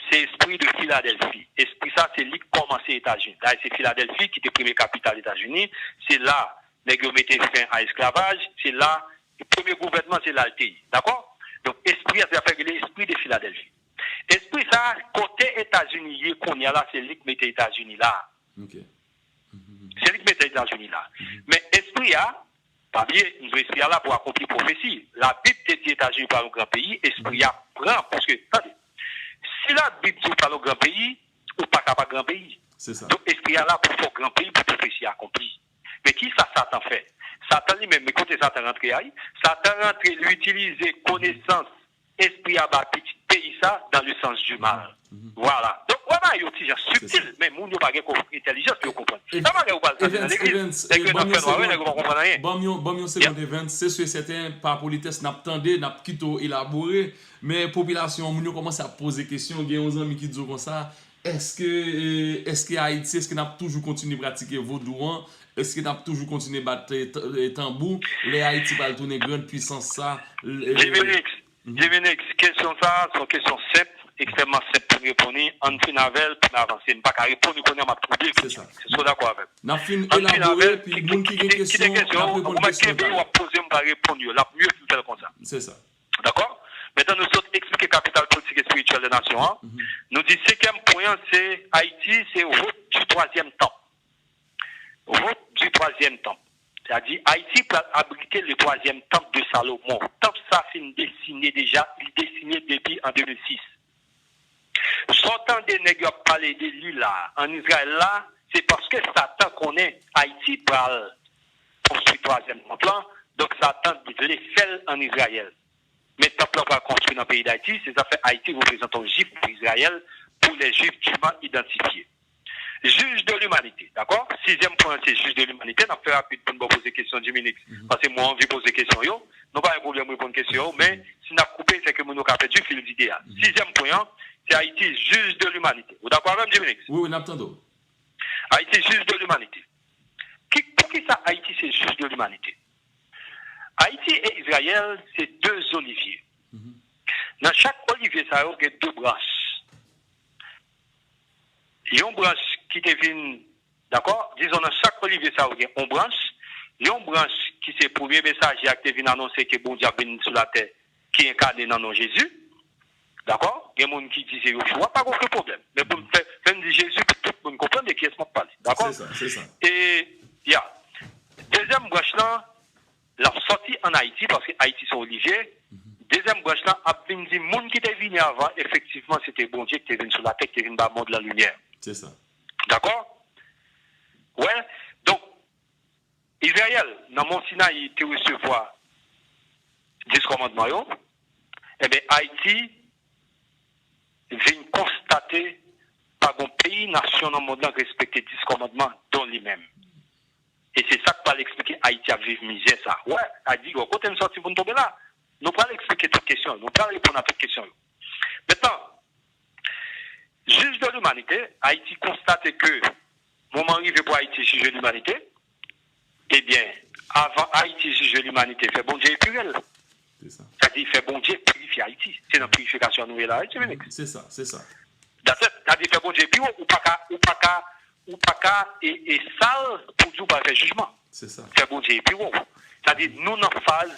se espri de Filadèlfi. Espri sa, se li k kòmanse Etazini. Dayè, se Filadèlfi ki te premye kapital Etazini. Se la nèg yo mete fen a esklavaj. Se la, premye gouvènman, se la l te ye. Dakò? Donk, espri a, se sa fè rele espri de Filadèlfi. Espri sa, kote Etazini ye kounye a la, se li k mete Etazini la. Ok. Se li k mete Etazini la. Men espri a, pa bliye, nou espri a la pou akonpli pwofesi. Labib te di Etazini pral yon gran peyi, espri a pran, paske, tande, si Labib di w pral yon gran peyi, ou pa ka pa gran peyi. Se sa. Donk, espri a la pou fè w gran peyi, pou pwofesi a akonpli. Men kisa Satan fè? Satan li menm, men kote Satan rantre a, wi? Satan rantre, li itilize konesans espri a ba pitit peyi sa dans le sens du mal. Vwala. Donk, wè bagay yo ti jan sibtil, men moun yo pa gen ko-, entèlijans pou yo konprann. Sa bagay ou pral tande nan legliz, nèg yo nan fènwa, wi, nèg yo pa konprann anyen. Ban m yon, ban m yon segonn, Evans. Se si e sèten, pa politès, n ap tande, n ap kite w elabore, men popilasyon an, moun yo kòmanse ap poze kesyon, gen yon zanmi ki di w konsa, Èske, eh, èske Ayiti, èske n ap toujou kontinye pratike vodou an? Èske n ap toujou kontinye bat, eh, t-, eh, tanbou? Lè Ayiti pral tounen grann pwisans sa, eh, Jimmy Nix, Jimmy Nix, kesyon sa a se yon kesyon senp, ekstrèmman senp pou m reponn li. Ann fin avè l pou n avanse. M pa ka reponn li kounye a, m ap twouble pitit. Se sa. Èske w dakò avè m? N ap fin elabore, epi moun ki gen kesyon, n ap reponn kesyon yo talè. Ou mèt kenbe, w ap poze, m pral reponn yo. L ap mye si m fè l konsa. Se sa. Dakò? Mentnan nou sot eksplike kapital politik espirityèl de nasyon an. Nou di senkyèm pwen an se Ayiti se hôte du troisième temple. Hôte du troisième temple. Sètadi Ayiti pral abrite le troisième temple de Salomon. Tanp sa fin desine deja, li desine depi an de mil sis. Sa w tande nèg yo ap pale de li la, ann Izrayèl la, se paske Satan konnen Ayiti pral konstwi twazyèm tanp lan, donk Satan vle fè l ann Izrayèl. Men tanp lan pral konstwi nan peyi Dayiti, se sa fè Ayiti reprezante yon jip pou Izrayèl, pour les Juifs dûment identifiés. Jij de limanite, dakò? Sizyèm pwen an se jij de limanite. N ap fè rapid pou n ba w poze kesyon, Jimmy Nix, paske mwen anvi poze kesyon yo. Nou pa gen pwoblèm reponn kesyon yo, men si n ap koupe, se ke moun yo ka pèdi fil dide a. Sizyèm pwen an, se Ayiti jij de limanite. Ou dakò avè m, Jimmy Nix? Wi, wi, n ap tande w. Ayiti jij de limanite. Ki, poukisa Ayiti se jij de limanite? Ayiti e Izrayèl se de olivye. Nan chak olivye sa yo gen de branch. Yon branch ki te vin, dakò, dizon nan chak olivye sa yo gen yon branch, yon branch ki se premye mesaje a ki te vin anonse ke Bondye ap vin sou latè, ki enkane nan non Jezi. Dakò? Gen moun ki di se Yoshua, pa gen okenn pwoblèm. Men pou m fè, fè m di Jezi pou tout moun konprann de kiyès m ap pale. Dakò? Se sa, se sa. E, ya. Dezyèm branch lan, l ap sòti ann Ayiti, paske Ayiti se yon olivye. Dezyèm branch lan ap vin di moun ki te vini avan, efektivman, se te Bondye ki te vin sou latè, ki te vin ba mond lan limyè. Se sa. Dakò? Wè? Donk, Izrayèl, nan Mont Sinayi, te resevwa dis kòmandman yo. Enben, Ayiti vin konstate pa gen yon peyi, nasyon nan mond lan k respekte dis kòmandman, don li menm. E se sa k pral eksplike Ayiti ap viv mizè sa. Wè, a di, wè, kote n sòti pou n tonbe la? Nou pral eksplike tout kesyon yo. Nou pral reponn a tout kesyon yo. Mentnan, jij de limanite, Ayiti konstate ke moman rive pou Ayiti jije limanite. Ebyen, avan Ayiti jije limanite, fè Bondye epire l. Se sa. Sètadi, fè Bondye pirifye Ayiti. Se nan pirifikasyon nou ye la, wi, Jimmy Nix? Se sa, se sa. That's it. Sètadi, fè Bondye pi wo, ou pa ka, ou pa ka, ou pa ka e, e sal pou di w pral fè jijman. Se sa. Fè Bondye pi wo. Sètadi, nou nan faz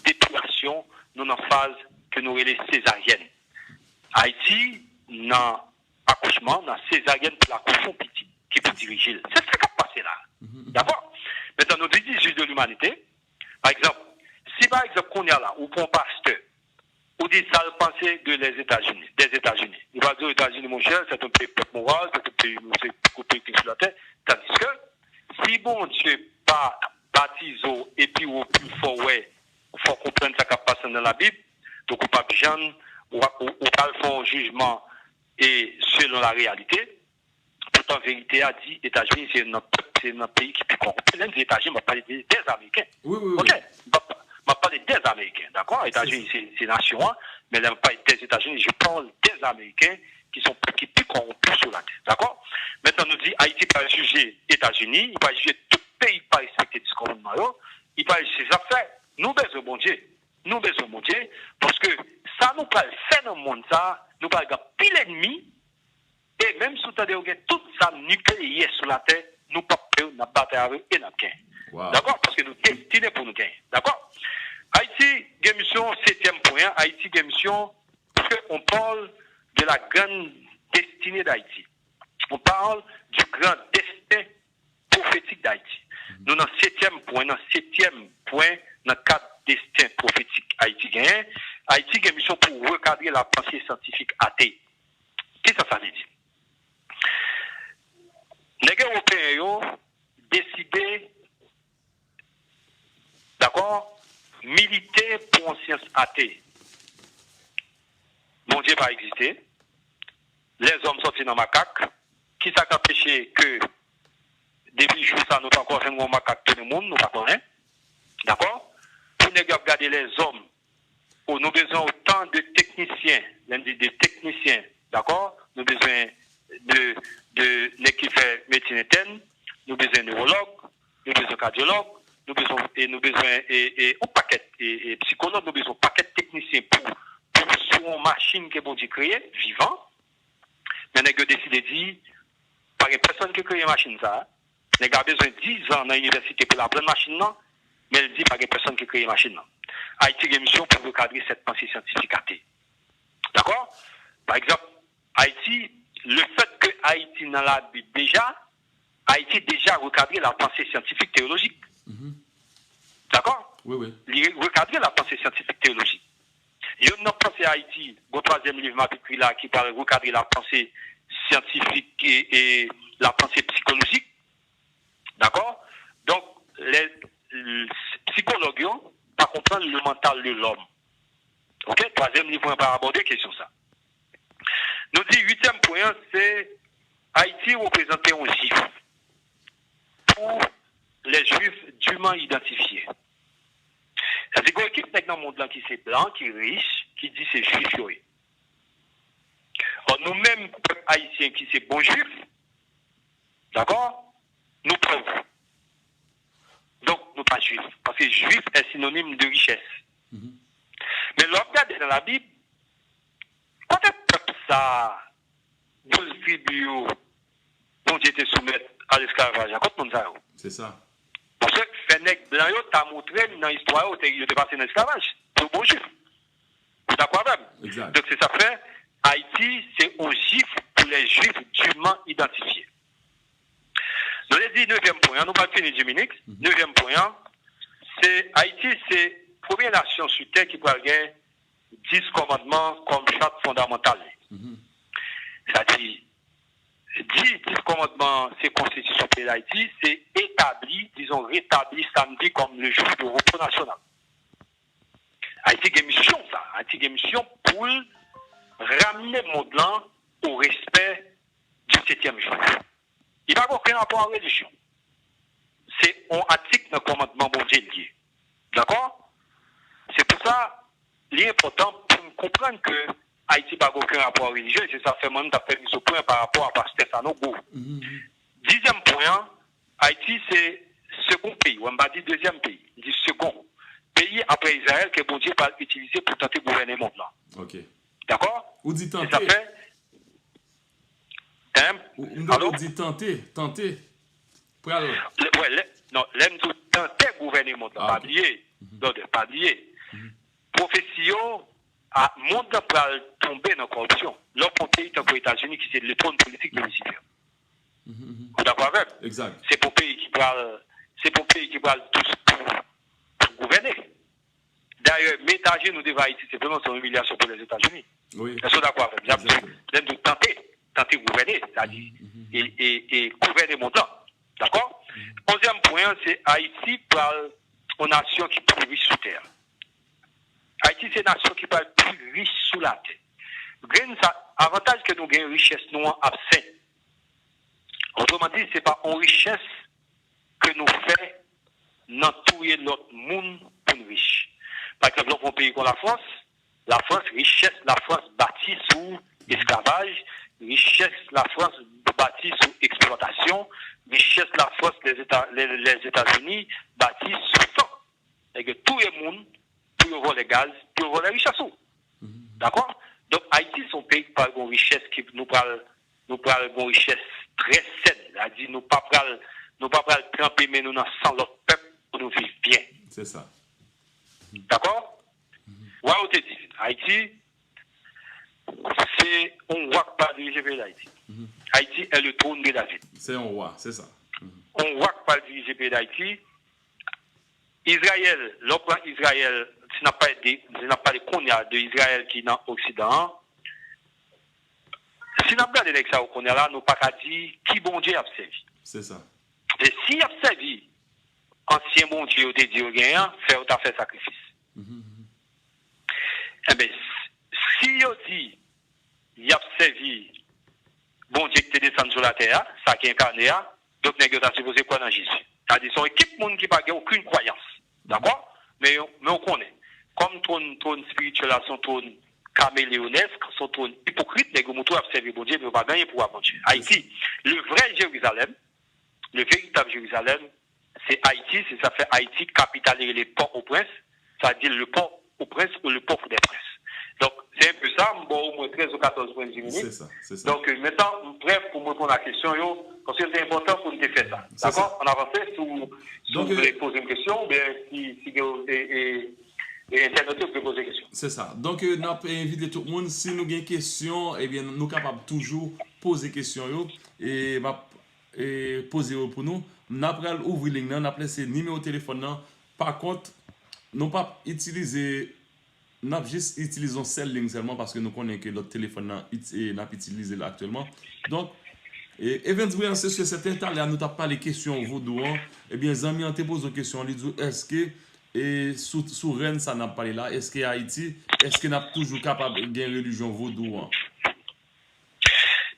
depilasyon, nou nan faz ke nou rele sezaryèn. Ayiti, nan akouchman, nan sezaryèn pou l akouche yon pitit ki pou dirije l. Se sa k ap pase la. Dakò? Mentnan, nou di, di jij de limanite. Pa egzanp, si pa egzanp, kounye a la, ou pran yon pastè, ou di sa l panse de Lèzetazini, des États-Unis. Li va di w, Etazini, monchè, c'est un pays peuple moral, c'est un pays, c'est le plus beau pays sur la terre. Tandiske, si Bondye pa batize w epi w pi fò wè, fò w konprann sa k ap pase nan Labib, donk ou p ap janm, ou, ou, ou pral fè yon jijman e selon la réalité. Poutan verite a di Etazini se youn nan pèp, se youn nan peyi ki pi kòwonpi. Lè m di Etazini, m ap pale de, des Américains. Wi, wi, wi. Ok? M ap, m ap pale des Américains, dakò? Etazini se, se nasyon an, men lè m ap pale des États-Unis, je parle des Américains ki se yon pèp ki pi kòwonpi sou latè, dakò? Mentnan nou di Ayiti pral jije Etazini, li pral jije tout peyi ki pa respekte dis kòmandman yo, li pral jije sa fè. Nou bezwen Bondye. Nou bezwen Bondye, paske sa nou pral fè nan mond sa, nou pral gen anpil ènmi, e menm si w tande yo gen tout zam nikleyè sou latè, nou p ap pè yo, n ap batay avè yo e n ap genyen. Dakò? Paske nou destine pou nou genyen. Dakò? Ayiti gen misyon, setyèm pwen an, Ayiti gen misyon, puisque on parle de la grande destinée d'Haïti. On parle du grand destin prophétique d'Haïti. Nou nan setyèm pwen, nan setyèm pwen nan kad desten pwofetik Ayiti genyen. Ayiti gen misyon pou rekadre lapanse syantifik ate. Kisa sa vle di? Nèg ewopeyen yo deside, dakò, milite pou yon syans ate. Bondye pa egziste. Lèzòm sòti nan makak. Kisa k anpeche ke depi jou sa nou pa ankò jwenn yon makak tounen moun, nou pa konnen. Dakò? Pou nèg yo ap gade lèzòm, o, nou bezwen otan de teknisyen. Lè m di de teknisyen, dakò? Nou bezwen de, de nèg ki fè medsin entèn, nou bezwen newològ, nou bezwen kadyològ, nou bezwen, e nou bezwen e, e, yon pakèt e, e, psikològ, nou bezwen yon pakèt teknisyen pou, pou sou yon machin ke Bondye kreye, vivan. Men nèg yo deside di, pa gen pèsonn ki kreye machin sa a. Nèg la bezwen diz an nan inivèsite pou l aprann machin nan, men l di pa gen pèsonn ki kreye machin nan. Ayiti gen misyon pou rekadre sèt panse syantifik atè. Dakò? Pa egzanp, Ayiti, lefètke Ayiti nan Labib deja, Ayiti deja rekadre lapanse syantifik teyolojik. Dakò? Wi, wi. Li rekadre lapanse syantifik teyolojik. Youn nan panse Ayiti, gon twazyèm liv m ap ekri la ki pral rekadre lapanse syantifik e, e lapanse psikolojik. Dakò? Donk, lè, l- sikològ yo pa konprann le mental de l'homme. Oke? Twazyèm liv mwen pa abòde kesyon sa. Nou di uityèm pwen an, se Ayiti reprezante yon jif pou les juifs dûment identifiés. Sa di, gon ekip nèg nan mond lan ki se blan, ki rich, ki di se jwif yo ye. Ò, nou menm, pèp ayisyen ki se bon jwif, dakò, nou pòv. Donk, nou pa jwif. Paske jwif est synonyme de richesse. Men lè w ap gade nan Labib, kote pèp sa a, douz tribi yo, Bondye te soumèt a lesklavaj la? Kot moun sa yo? Se sa. Paske fè nèg blan yo ta montre n nan istwa yo, te, yo te pase nan esklavaj. Yo bon jwif. Ou dakò avè m? Egzak. Donk, se sa k fè Ayiti, se yon jif pou les juifs dûment identifiés. Nou te di nevyèm pwen an, nou pral fini, Dominique. Nevyèm pwen an, se Ayiti, se premye nasyon sou tè ki pral gen dis kòmandman kòm chat fondamantal li. Sa di, di dis kòmandman se konstitisyon peyi Dayiti, se etabli, dizon, retabli samdi kòm le jour de repos national. Ayiti gen misyon sa, Ayiti gen misyon pou l ramne mond lan o respè du setyèm jou. Li pa gen okenn rapò a relijyon. Se yon atik nan kòmandman Bondye l ye. Dakò? Se pou sa, li enpòtan pou n konprann ke Ayiti pa gen okenn rapò a relijyon, e se sa fè mwen menm t ap fè mizopwen pa rapò a pastè Sanogo. Dizyèm pwen an, Ayiti se segon peyi, wè m pa di dezyèm peyi, m di segon peyi apre Izrayèl ke Bondye pral itilize pou tante gouvène mond lan. Oke. Dakò? Ou di tante. Se sa fè, Hein? Ou, m tande w di tante, tante. Pral. Lè, wè, lè, non, lè m di w tante gouvène mond lan, pa bliye. Brother, pa bliye. Pwofesi yo, a, mond lan pral tonbe nan kòripsyon. Lè w pran yon peyi tankou Etazini ki se le trône politique de Lucifer. Ou dakò avè m? Egzak. Se pou peyi ki pral, se pou peyi ki pral dous pou, pou gouvène. Dayè, mete ajenou devan Ayiti, se vrèman se yon imilyasyon pou Lèzetazini. Wi. Èske w dakò avè m? Lè m di w tante, tante gouvène, sa di, e, e, e gouvène mond lan. Dakò? Onzyèm pwen an, se Ayiti pral yon nasyon ki pi rich sou tè a. Ayiti se nasyon ki pral pi rich sou latè. Grenn sa, avantaj ke nou gen, richès nou an ap sen. Otreman di, se pa yon richès ke nou fè nan touye lòt moun pou n rich. Pa egzanp, lè w pran yon peyi kon Lafrans, Lafrans, richès Lafrans bati sou esklavaj, richès Lafrans bati sou eksplwatasyon, richès Lafrans, Lèzeta-, Lè-, Lèzetazini bati sou san. Nèg yo touye moun pou yo vòlè gaz, pou yo vòlè richès ou. Dakò? Donk, Ayiti se yon peyi ki pral gen yon richès ki nou pral nou pral gen yon richès trè sèn. Sa di nou pa pral, nou pa pral tranpe men nou nan san lòt pèp pou nou viv byen. Se sa. Dakò? Wa yo te di, Ayiti, se yon wa k pral dirije peyi Dayiti. Ayiti est le trône de David. Se yon wa, se sa. Yon wa k pral dirije peyi Dayiti. Izrayèl, lè w pran Izrayèl, si n ap pale de, si n ap pale kounye a de Izrayèl ki nan Oksidan an, si n ap gade nèg sa yo kounye a la, nou pa ka di ki Bondye y ap sèvi. Se sa. E si y ap sèvi ansyen bondye yo te di yo genyen an, fè yo ta fè sakrifis. Enben, si yo di y ap sèvi Bondye ki te desann sou latè a, sa ki enkane a, donk nèg yo ta sipoze kwè nan Jezi. Sa di, se yon ekip moun ki pa gen okenn kwayans. Dakò? Men yo, men w konnen, kòm twòn, twòn espirityèl la se yon twòn kameleyonesk, se yon twòn ipokrit, nèg yo montre yo ap sèvi Bondye, men yo pa gen anyen pou wè Bondye. Ayiti, le vrai Jérusalem, le véritable Jérusalem, se Ayiti, se sa k fè Ayiti, kapital li rele Pòtoprens, sa di le port au prince ou le port des princes. Donk, se enpe sa, m ba w omwen trèz ou katòz pwen di minit. Se sa, se sa. Donk, euh, mentnan, m prè pou m reponn a kesyon yo, paske se enpòtan pou n te fè sa. Se sa. Dakò? Ann avanse, si w, si w vle poze m kesyon, oubyen si, si gen, e, e, e entènot yo vle poze kesyon. Se sa. Donk, euh, n ap envite tout moun, si nou gen kesyon, ebyen, nou kapab toujou poze kesyon yo, e m ap, e, poze yo pou nou. N ap pral ouvri liy nan, n ap lese nimewo telefòn nan. Pa kont, nou p ap itilize, n ap jis itilize yon sèl liy sèlman paske nou konnen ke lòt telefòn nan, it-, e, n ap itilize l aktyèlman. Donk, e, Evens Brillant, se si e sèten, talè a nou t ap pale kesyon vodou an. Ebyen, zanmi an te poze yon kesyon, li di w, èske, e, sou, sou rèn sa n ap pale la, èske Ayiti, èske n ap toujou kapab gen relijyon vodou an?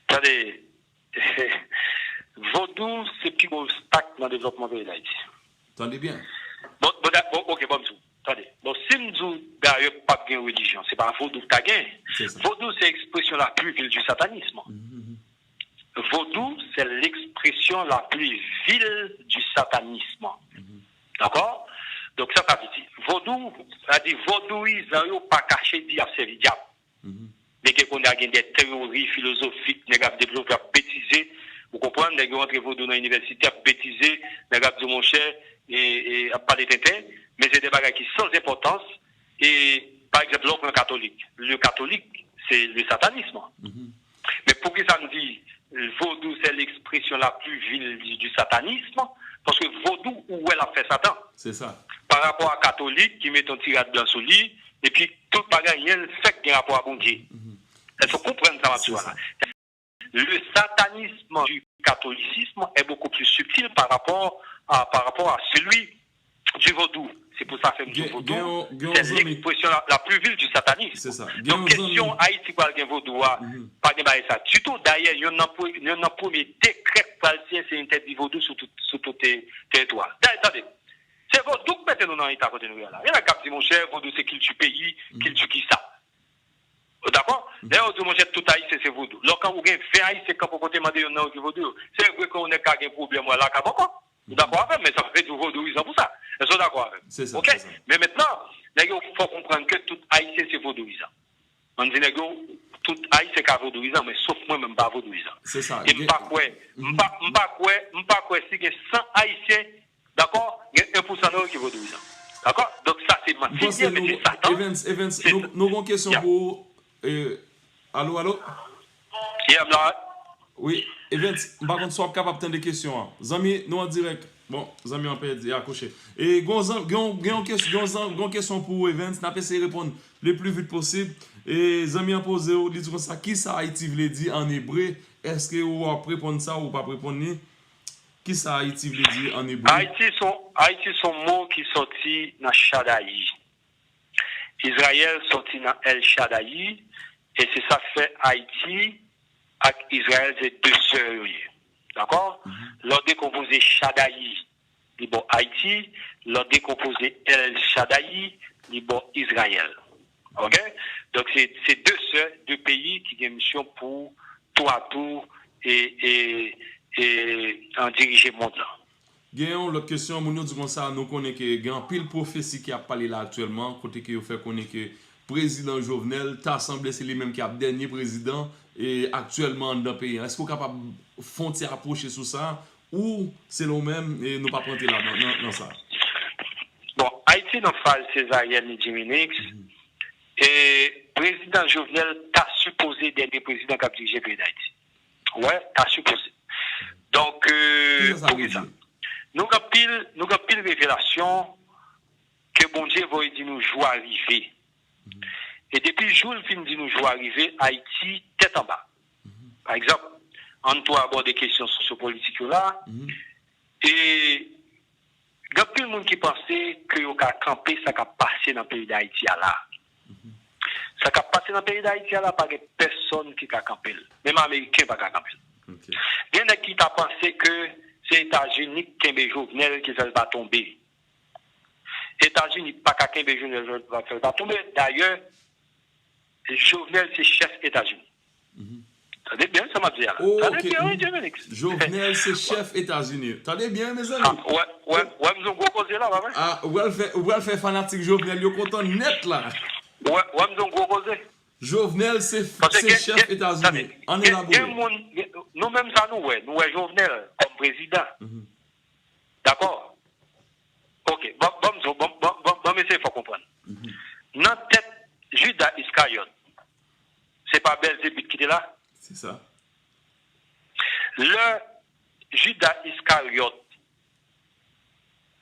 Tande, vodou se pi gwo obstak nan devlòpman peyi Dayiti. Tande byen. Bon, bon, da- bon, ok, bon, m di w. Tande. Bon, si m di w dayè p ap gen relijyon, se pa vodou k ta gen. Se sa. Vodou, c'est l'expression la plus vile du satanisme. Mhm, mhm. Vodou, c'est l'expression la plus vile du satanisme. Mhm. Dakò? Donk, sa sa vle di? Vodou, sa di vodouyizan yo pa kache di y ap sèvi dyab. Mhm. Men ke kounye a gen de teyori filozofik, nèg ap devlope, ap betize. Ou konprann? Nèg yo rantre vodou nan inivèsite, ap betize, nèg ap di, monchè, e, e, ap pale tenten, men se de bagay ki san enpòtans. E, pa egzanp, lè w pran katolik, le katolik, se le satanisme. Mhm. Men poukisa m di vodou se l'expression la plus vile du, du satanisme? Paske vodou, ou wè l ap fè Satan. Se sa. Pa rapò a katolik ki mete yon ti rad blan sou li, epi tout bagay, anyen l fèk gen rapò a Bondye. Mhm. Èske w konprann sa m ap di w la? Le satanisme du catholicisme est beaucoup plus subtil par rapport à, par rapport à celui du vodou. Se pou sa fè m di vodou, c'est l'expression la, la plus vile du satanisme. Se sa. Donk, kesyon Ayiti pral gen vodou a, pa gen bagay sa ditou. Dayè, youn nan pre-, youn nan premye dekrè k pral siyen, se entèdi vodou sou tout, sou tout te-, teritwa. Dayè, tande, se vodou k mete nou nan eta kote nou ye la. Gen nèg k ap di, monchè, vodou se kilti peyi, kilti kisa. Ou dakò? Lè yo di w, monchè, tout Ayisyen se vodou. Lè w gen ven Ayisyen k kanpe kote mande youn nan yo ki vodou yo. Se vre ke yon nèg ka gen pwoblèm wè lakab ankò. Ou dakò avè m, men sa pa vle di w vodouyizan pou sa. Èske w dakò avè m? Se sa, ok? Se sa. Men mentnan, nèg yo fè w konprann ke tout Ayisyen se vodouyizan. Ann di nèg yo, tout Ayisyen ka vodouyizan, men sof mwen, mwen m pa vodouyizan. Se sa. E m pa kwè, m pa, m pa kwè, m pa kwè si gen san Ayisyen, dakò, gen en pou san nan yo ki vodouyizan. Dakò? Donk sa se manti, men se Satan. Evans, Evans, nou, nou gon kesyon pou ou. E, alo, alo? Yeah, m la. Wi, Evans, m pa konn si w ap kapab tande kesyon an. Zanmi, nou an dirèk. Bon, zanmi an pèdi, akwoche. E gon zan-, gon, gon kes-, gon zan-, gon kesyon pou ou, Evans, n ap eseye reponn le pli vit posib. E zanmi an poze w, li di konsa, kisa Ayiti vle di an ebre? Èske w ap reponn sa ou p ap reponn li? Kisa Ayiti vle di an ebre? Ayiti se yon, Ayiti se yon mo ki sòti nan Chadayi. Izrayèl sòti nan El Chadayi, e se sa k fè Ayiti ak Izrayèl se de sè yo ye. Dakò? Lè w dekonpoze Chadayi, li ba w Ayiti, lè w dekonpoze El Chadayi, li ba w Izrayèl. Ok? Donk, se, se de sè, de peyi ki gen misyon pou touatou e, e, e, an dirije mond lan. Gen yon lòt kesyon, moun yo di konsa, nou konnen ke gen anpil pwofesi ki ap pale la aktyèlman, kote ke yo fè konnen ke prezidan Jovenel ta sanble se li menm ki ap dènye prezidan, e, aktyèlman anndan peyi an. Èske w kapab fè yon ti apwoche sou sa, ou, selon w menm, e, nou p ap rantre la nan, nan, nan sa? Bon, Ayiti nan faz sezaryèn li, Jimmy Nix, e prezidan Jovenel ta sipoze dènye prezidan k ap dirije peyi Dayiti. Wè, ta sipoze. Donk, euh, poukisa? Nou gen anpil, nou gen anpil revelasyon ke Bondye voye di nou jou a rive. E depi jou l fin di nou jou a rive, Ayiti tèt anba. Pa egzanp, ann tou abòde kesyon sosyopolitik yo la. E gen anpil moun ki panse ke yo ka kanpe sa k ap pase nan peyi Dayiti a la. Sa k ap pase nan peyi Dayiti a la, pa gen pèsonn ki ka kanpe l. Menm Ameriken pa ka kanpe l. Gen nèg ki ta panse ke se Etazini k kenbe Jovenel ki fè l pa tonbe. Etazini pa ka kenbe Jovenel, Jovenel pa fè l pa tonbe. Dayè, Jovenel se chèf Etazini. Tande byen sa m ap di a la. Tande byen, wi, Jean Félix. Jovenel se chèf Etazini. Tande byen, mezanmi. Wè, wè, wè, m di yon gwo koze la, pa vre? Ah, ou pral fè, ou pral fè fanatik Jovenel yo kontan nèt la. Wè, wè, m di yon gwo koze. Jovenel se, se chèf Etazini. Ann elabore. Gen moun, nou menm sa nou wè, nou wè Jovenel kòm prezidan. Dakò? Ok, ban, ban m di w, ban, ban, ban, ban m eseye fè w konprann. Nan tèt Jida Iskaryòt, se pa Bèlzebib ki te la? Se sa. Lè Jida Iskaryòt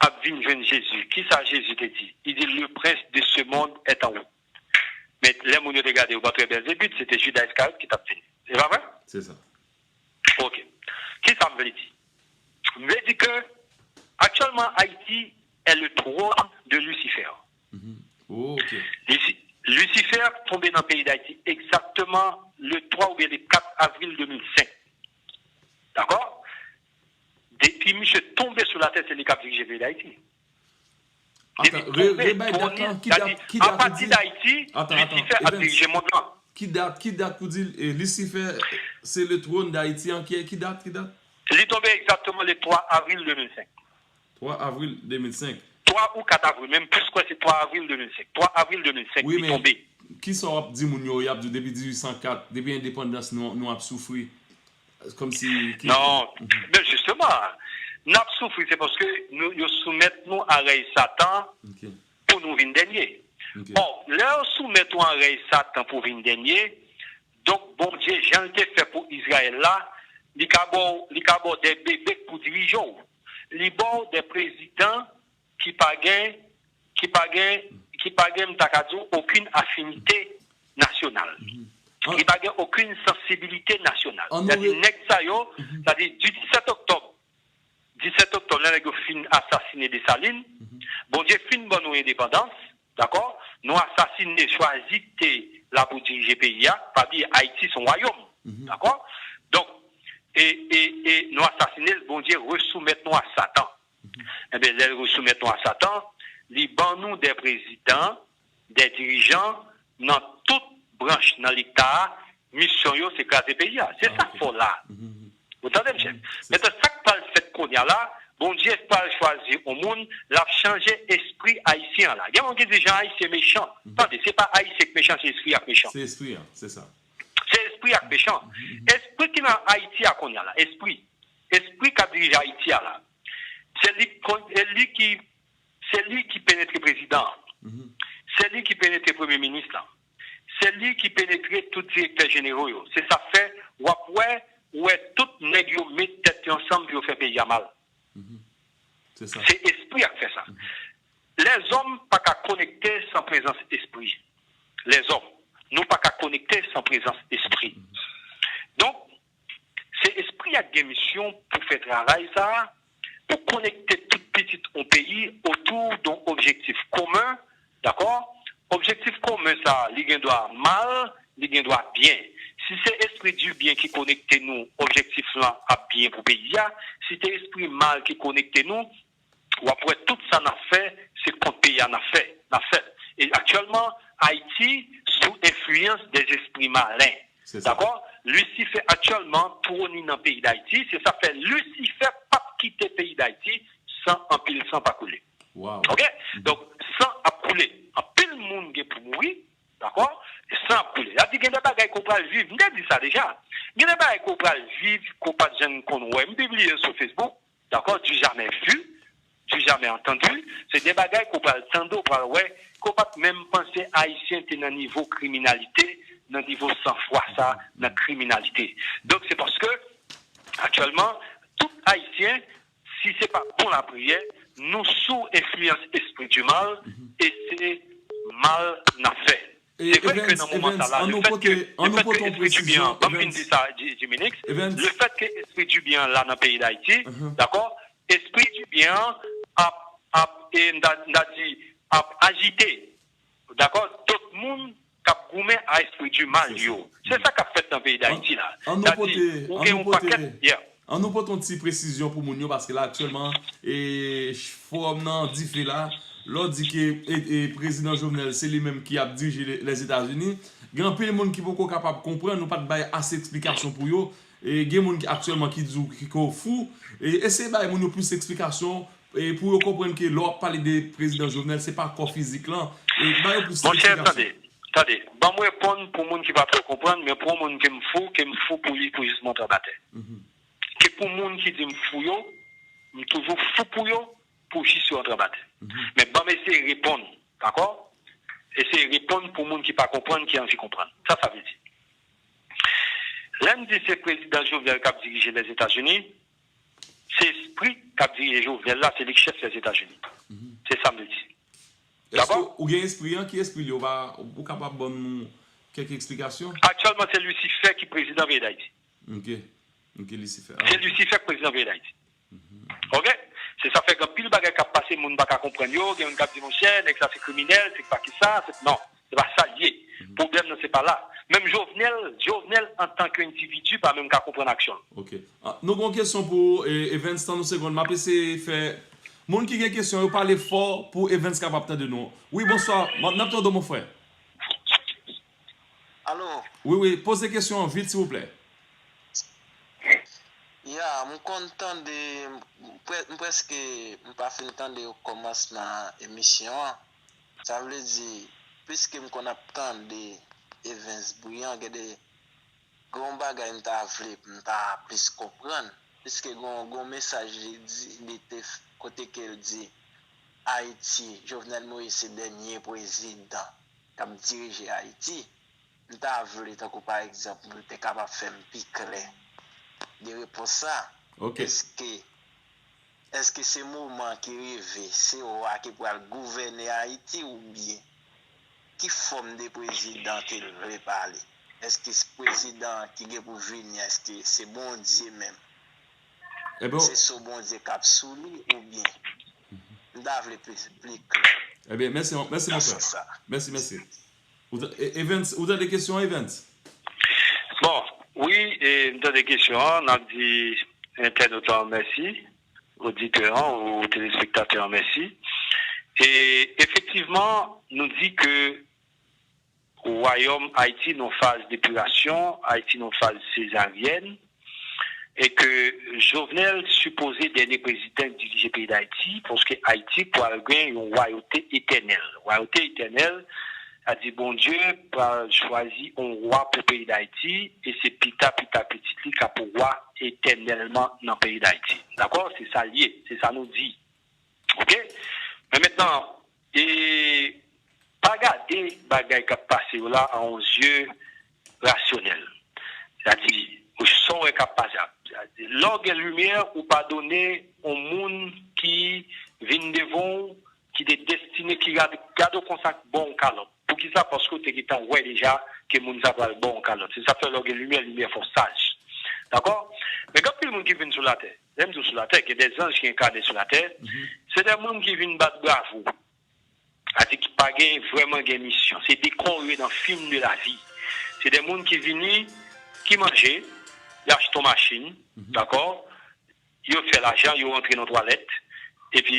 ap vin jwenn Jezi, kisa Jezi te di? Li di, le prince de ce monde est en route. Men lè moun yo te gade yo pa t wè Bèlzebib, se te Jida Iskaryòt ki t ap vini. Se pa vre? Se sa. Ok. Kisa m vle di? M vle di ke aktyèlman Ayiti est le trône de Lucifer. Oh, ok. Lusi- Lucifer tonbe nan peyi Dayiti egzakteman le twa oubyen le kat avril de mil senk. Dakò? Depi misye tonbe sou latè, se li k ap dirije peyi Dayiti. Atan, re, rebay dat lan, ki dat, ki dat ou di? Apati Dayiti, Lucifer ap dirije mond lan. Ki dat, ki dat pou di eh, Lucifer se le trône d'Haïti an ki, ki dat, ki dat? Li tonbe egzakteman le twa avril de mil senk. Twa avril de mil senk. Twa ou kat avril, menm plis kwè se twa avril de mil senk. Twa avril de mil senk, li tonbe. Kisa w ap di moun yo, y ap di w depi dizuit san kat, depi endepandans nou, nou ap soufri? Kòmsi ki... Non, men jisteman, n ap soufri, se paske nou, yo soumèt nou a rèy Satan pou nou vin dènye. Bon, lè yo soumèt ou a rèy Satan pou w vin dènye, donk Bondye, jan l te fè pou Izrayèl la, li ka ba w, li ka ba w de bebe k pou dirije w. Li ba w de prezidan ki pa gen, ki pa gen, ki pa gen, m ta ka di w, okenn afinite nasyonal. Li pa gen okenn sansibilite nasyonal. Sètadi, nèg sa yo, sètadi, di disèt oktòb, disèt oktòb, lè nèg yo fin asasinen Desalin, Bondye fin ban nou endepandans, dakò? Nou asasinen, chwazi ki te la pou dirije peyi a, pa bliye, Ayiti se yon wayòm, dakò? Donk, e, e, e nou asasinen l, Bondye resoumèt nou a Satan. Enben, lè l resoumèt nou a Satan, li ban nou de prezidan, de dirijan nan tout branch nan Leta a, misyon yo se kraze peyi a. Se sa k fè w la. Ou tande m, chèf? Mentnan, sa k pral fèt kounye a la, Bondye pral chwazi yon moun, l ap chanje espri ayisyen an la. Gen moun ki di jan Ayisyen mechan. Tande, se pa Ayisyen k mechan, se espri a k mechan. Se espri a, se sa. Se espri a k mechan. Espri ki nan Ayiti a kounye a la, espri. Espri k ap dirije Ayiti a la, se li, se li ki, se li ki penetre prezidan an. Se li ki penetre premye minis lan. Se li ki penetre tout direktè jenero yo. Se sa k fè w ap wè, ou wè tout nèg yo met tèt yo ansanm pou yo fè peyi a mal. Se espri a k fè sa. Lèzòm pa ka konekte san prezans espri. Lèzòm, nou pa ka konekte san prezans espri. Donk, se espri a k gen misyon pou fè travay sa a, pou konekte tout pitit yon peyi otou d yon objektif komen, dakò? Objektif komen sa a, li gen dwa mal, li gen dwa byen. Si se espri di byen ki konekte nou, objektif lan ap byen pou peyi a. Si se espri mal ki konekte nou, w ap wè tout sa n ap fè, se kont peyi a n ap fè, n ap fè l. E aktyèlman, Ayiti sou enfliyans dèzespri malen. Dakò? Lisifè aktyèlman twone nan peyi Dayiti, se sa k fè Lisifè p ap kite peyi Dayiti san anpil san pa koule. Oke? Donk, san ap koule. Anpil moun gen pou mouri, dakò? E san ap koule. Sa di gen de bagay ke w pral viv. M te di sa deja. Gen de bagay ke w pral viv, ke w pa t janm konn wè. M pibliye l sou Facebook. Dakò? Du jamais vu, du jamais entendu. Se de bagay ke w pral tande, w pral wè, ke w pa t menm panse Ayisyen te nan nivo kriminalite, nan nivo sanfwa sa, nan kriminalite. Donk, se paske, aktyèlman, tout Ayisyen, si se pa bon lapriyè, nou sou enfliyans espri di mal, e se mal n ap fè. Se vre ke nan moman sa la, lefèt ke, lefèt ke espri di byen an, ban m fin di sa, Jiminix, lefèt ke espri di byen an la nan peyi Dayiti, dakò, espri di byen an ap, ap, e, m ta, m ta di, ap ajite, dakò, dòt moun k ap goumen a espri di mal yo. Se sa k ap fèt nan peyi Dayiti la. Sètadi, ou gen yon pakèt, yeah. Ann nou pote yon ti presizyon pou moun yo, paske la aktyèlman, e, fowòm nan an dife la. Lè w di ke, e, e, prezidan Jovenel, se li menm ki ap dirije le, Lèzetazini, Gen anpil moun ki poko kapab konprann, ou pa t bay ase eksplikasyon pou yo. E gen moun ki aktyèlman ki di w ki, ke w fou. E eseye bay moun yo plis eksplikasyon, e pou yo konprann ke lè w ap pale de prezidan Jovenel, se pa kò fizik lan. E bay yo plis eksplikasyon. Monchè, tande, tande. Ban m reponn pou moun ki pa twò konprann, men pou yon moun ke m fou, ke m fou pou li pou jis monte anba tè. Ke pou moun ki di m fou yo, m toujou fou pou yo, pou jis yo antre anba tè. Men ban m eseye reponn, dakò? Eseye reponn pou moun ki pa konprann, ki anvi konprann. Sa sa vle di? Lè m di se prezidan Jovenel k ap dirije Lèzetazini, se espri k ap dirije Jovenel la, se li k chèf Lèzetazini. Se sa m vle di. Èske ou gen espri an? Ki espri li? Ou pa, ou kapab ban nou kèk eksplikasyon? Aktyèlman, se Lisifè ki prezidan peyi Dayiti. Ok. Ok, Lisifè. Se Lisifè k prezidan peyi Dayiti. Ok? Se sa fè gen anpil bagay k ap pase, moun pa ka konprann yo, gen moun k ap di, monchè, nèg sa se kriminèl, se pa ki sa, se, non, se pa sa l ye. Pwoblèm nan se pa la. Menm Jovenel, Jovenel antanke endividi pa menm ka konprann aksyon l. Ok. Ah, nou gen yon kesyon pou ou, e, Evens, tann yon segonn, m ap eseye fè, moun ki gen kesyon yo pale fò pou Evens kapab tande nou. Wi, bonswa, m ap, n ap tande w, mon frè. Alo? Wi, wi, poze kesyon an vit, silvouplè. Ya, m konn tande, m prè-, m prèske, m pa fin tande okòmansman emisyon an. Sa vle di, piske m konn ap tande Evens Brian, gen de, gen yon bagay m ta vle pou m ta plis konprann. Piske gen yon, gen yon mesaj li di, li te f-, kote ke l di, Ayiti, Jovenel Moïse se dènye prezidan k ap dirije Ayiti. M ta vle, tankou pa egzanp, ou te kapab fè m pi klè de repons sa. Ok. Èske, èske se moman ki rive, se w a ki pral gouvène Ayiti oubyen ki fòm de prezidan ke l vle pale? Èske se prezidan ki gen pou vini, èske se Bondye menm? Ebyen, se sou Bondye k ap sou li oubyen? M ta vle pli, pli klè. Ebyen, mèsi, mèsi, mon frè. Mèsi, mèsi. Ou ta-, E-, Evans, ou tande kesyon an, Evans? Bon, wi, e, m tande kesyon an. N ap di entènot lan mèsi, oditè an ou telespektatè an mèsi. E efektivman, nou di ke wayòm Ayiti nan faz depirasyon, Ayiti nan faz sezaryèn, e ke Jovenel sipoze dènye prezidan k dirije peyi Dayiti, paske Ayiti pral gen yon wayote etènèl. Wayote etènèl, sa di Bondye pral chwazi yon wa pou peyi Dayiti, e se pita, pita pitit li k ap wa etènèlman nan peyi Dayiti. Dakò? Se sa l ye, se sa nou di. Ok? Men mentnan, e pa gade bagay k ap pase yo la a yon zye rasyonèl. Sa di, sa w wè k ap pase a. Lè w gen limyè, ou padone yon moun ki vin devan w, ki te destine, ki gade, gade w konsa, k ba w yon kalòt. Poukisa? Paske w te gentan wè deja ke moun sa pral ba w yon kalòt. Se sa k fè lè w gen limyè, limyè fè w saj. Dakò? Men gen anpil moun ki vin sou latè. Lè m di w sou latè, gen de zanj ki enkane sou latè. Se de moun ki vin bat bravo. Sa di ki pa gen, vrèman gen misyon. Se dekò yo nan fim de lavi. Se de moun ki vini, ki manje, y achte yon machin, dakò? Yo fè lajan, yo rantre nan twalèt, epi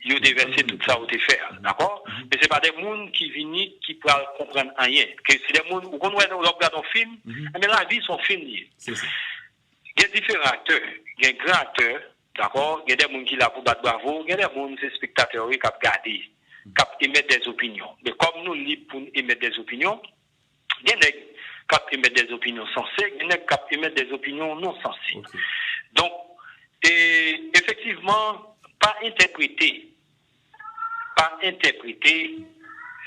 yo devèse tout sa yo te fè a, dakò? Men se pa de moun ki vini, ki pral konprann anyen. Ke se de moun, ou konn wè, lè w ap gade yon fim, enben lavi se yon fim li ye. Gen diferan aktè, gen gran aktè, dakò? Gen de moun ki la pou bat bravo, gen de moun se espektatè yo ye k ap gade, k ap emèt de opinyon. Men kòm nou lib pou n emèt de opinyon, gen nèg k ap emèt de opinyon sanse, gen nèg k ap emèt de opinyon non sanse. Donk, e, efektivman, pa entèprete, pa entèprete,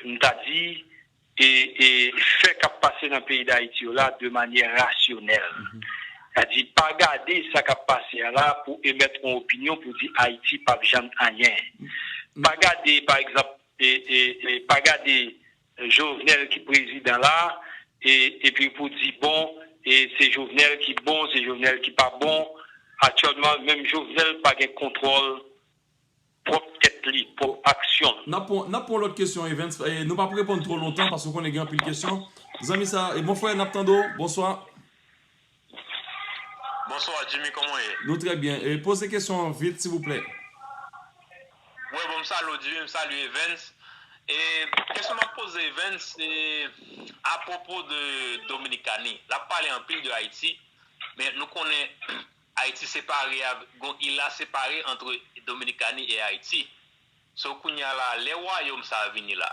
m ta di, e, e fè k ap pase nan peyi Dayiti yo la de manyè rasyonèl. Sa di, pa gade sa k ap pase a la pou emèt yon opinyon pou di Ayiti p ap janm anyen. Pa gade, pa egzanp, e, e, e pa gade Jovenel ki prezidan la, e, epi pou di, bon, e se Jovenel ki bon, se Jovenel ki pa bon. Aktyèlman, menm Jovenel pa gen kontwòl pwòp tèt li, pwòp aksyon l. N ap pran, n ap pran lòt kesyon, Evans. E, nou p ap reponn twò lontan, paske w konnen gen anpil kesyon. Zanmi sa, e, mon frè, n ap tande w. Bonswa. Bonswa, Jimmy, kòman w ye? Nou trè byen. E, poze kesyon an vit, silvouplè. Wi, bon, m salye w, Jimmy, m salye Evans. E kesyon m ap poze Evans, se apwopo de Dominikani. L ap pale anpil de Ayiti, men nou konnen Ayiti separe avèk, gon il la separe antre Dominikani e Ayiti. So kounye a la, lè wayòm sa a vini la,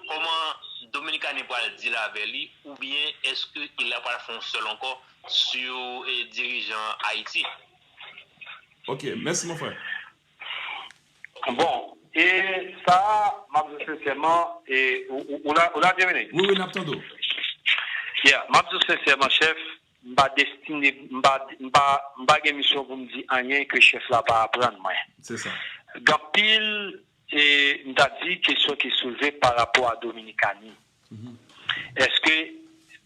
kòman Dominikani pral deal avè li, oubyen èske il la pral fè yon sèl ankò sou e, dirijan Ayiti? Ok, mèsi mon frè. Bon, e sa a, m ap di w sensèman, e, ou, ou, ou la, ou la, Dieudonné? Wi, wi, n ap tande w. Yeah, m ap di w sensèman, chèf, m pa destine, m pa, m pa, m pa gen misyon pou m di anyen ke chèf la pa aprann mwen. Se sa. Gen anpil, e, m ta di, kesyon ki soulve pa rapò a Dominikani. Èske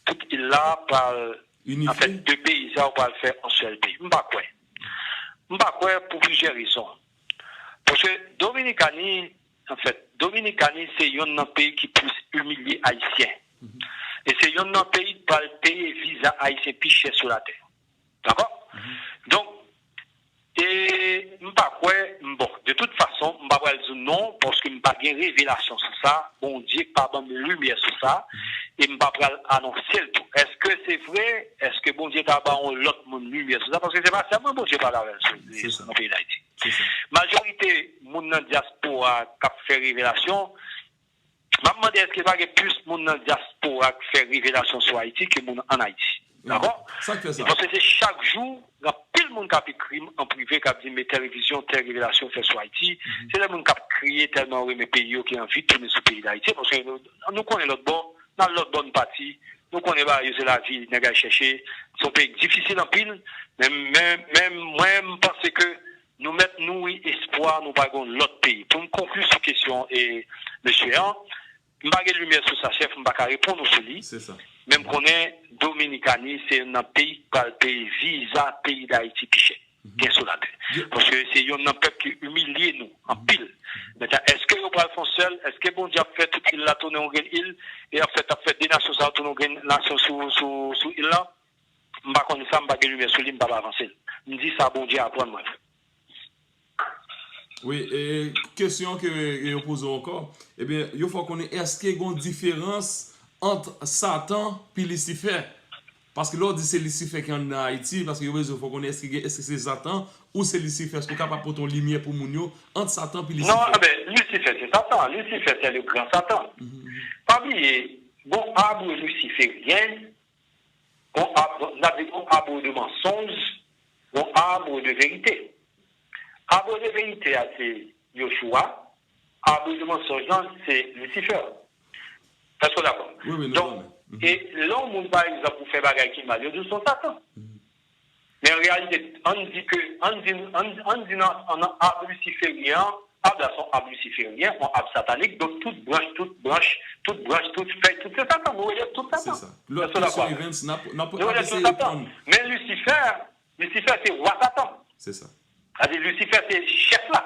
tout il la pral, Inifye? Anfèt, de peyi sa yo pral fè yon sèl peyi? M pa kwè. M pa kwè pou plizyè rezon. Paske Dominikani, anfèt, Dominikani se yonn nan peyi ki plis imilye Ayisyen. E se yonn nan peyi ki pral peye viza Ayisyen pi chè sou latè. Dakò? Donk, e m pa kwè, m, bon, de tout fason, m pa pral di w non, paske m pa gen revelasyon sou sa, Bondye pa ban m limyè sou sa, e m pa pral anonse l tou. Èske se vre? Èske Bondye ta ban yon lòt moun limyè sou sa? Paske se pa sèlman Bondye pale avè l sou, Se sa. Nan peyi Dayiti. Se sa. Majorite moun nan dyaspora k ap fè revelasyon, m ap mande èske pa gen plis moun nan dyaspora k fè revelasyon sou Ayiti ke moun ann Ayiti. Dakò? Sa k fè sa? Paske se chak jou, gen anpil moun k ap ekri m an prive, k ap di m, "Men tèl vizyon, tèl revelasyon fè sou Ayiti." Se lè moun k ap kriye tèlman yo renmen peyi yo ki anvi tounen sou peyi Dayiti. Paske nou, nou konnen lòt bò, nan lòt bò nou pati, nou konnen bagay yo se lavi nèg al chèche, se yon peyi k difisil anpil, men, men, men mwen, m panse ke nou mèt nouri espwa nou pa gen yon lòt peyi. Pou m konkli sou kesyon e mesye an, m pa gen limyè sou sa, chèf, m pa ka reponn ou sou li. Se sa. Men m konnen Dominikani se youn nan peyi k pral peye viza peyi Dayiti pi chè. Gen sou latè. Paske se youn nan pèp ki imilye nou anpil. Mentnan, èske yo pral fè yon sèl? Èske Bondye ap fè tout il la tounen yon grenn il? E ap fè, ap fè de nasyon sa yo tounen yon grenn nasyon sou, sou, sou il la? M pa konn sa, m pa gen limyè sou li, m p ap avanse l. M di sa Bondye aprann mwen. Wi, e kesyon ke yo poze w ankò, ebyen, yo fè w konnen èske gon diferans ant Satan pi Lisifè? Paske lè w di se Lisifè ki anndan Ayiti, paske yo bezwen fè w konnen èske gen, èske se Satan ou se Lisifè, èske w kapab pote yon limyè pou moun yo ant Satan pi Lisifè? Non, enben, Lisifè se Satan, Lisifè se le gran Satan. Pa bliye, gon arbre luciférien, gon arbre, n ap di gon arbre de mensonge, gon arbre de vérité. Arbre de vérité a se Yoshua, arbre de mensonge lan se Lisifè. Èske w dakò? Wi, wi, nou Donk, konnen. E lè yon moun, pa egzanp, ou fè bagay ki mal, yo di w se yon Satan. Men an reyalite, ann di ke, ann di, ann, ann di nan, nan ab lisiferyen an, ab la se yon ab lisiferyen, yon ab satanik, donk tout branch, tout branch, tout branch, tout fèy, tout se Satan, nou rele tout Se Satan. Sa. Lòt Èske w dakò kesyon, avè m? Evans, n ap, n Nou ap rele tout eseye Satan. pran. Men Lisifè, Lisifè se wa Satan. Se sa. Sa di Lisifè se chèf la.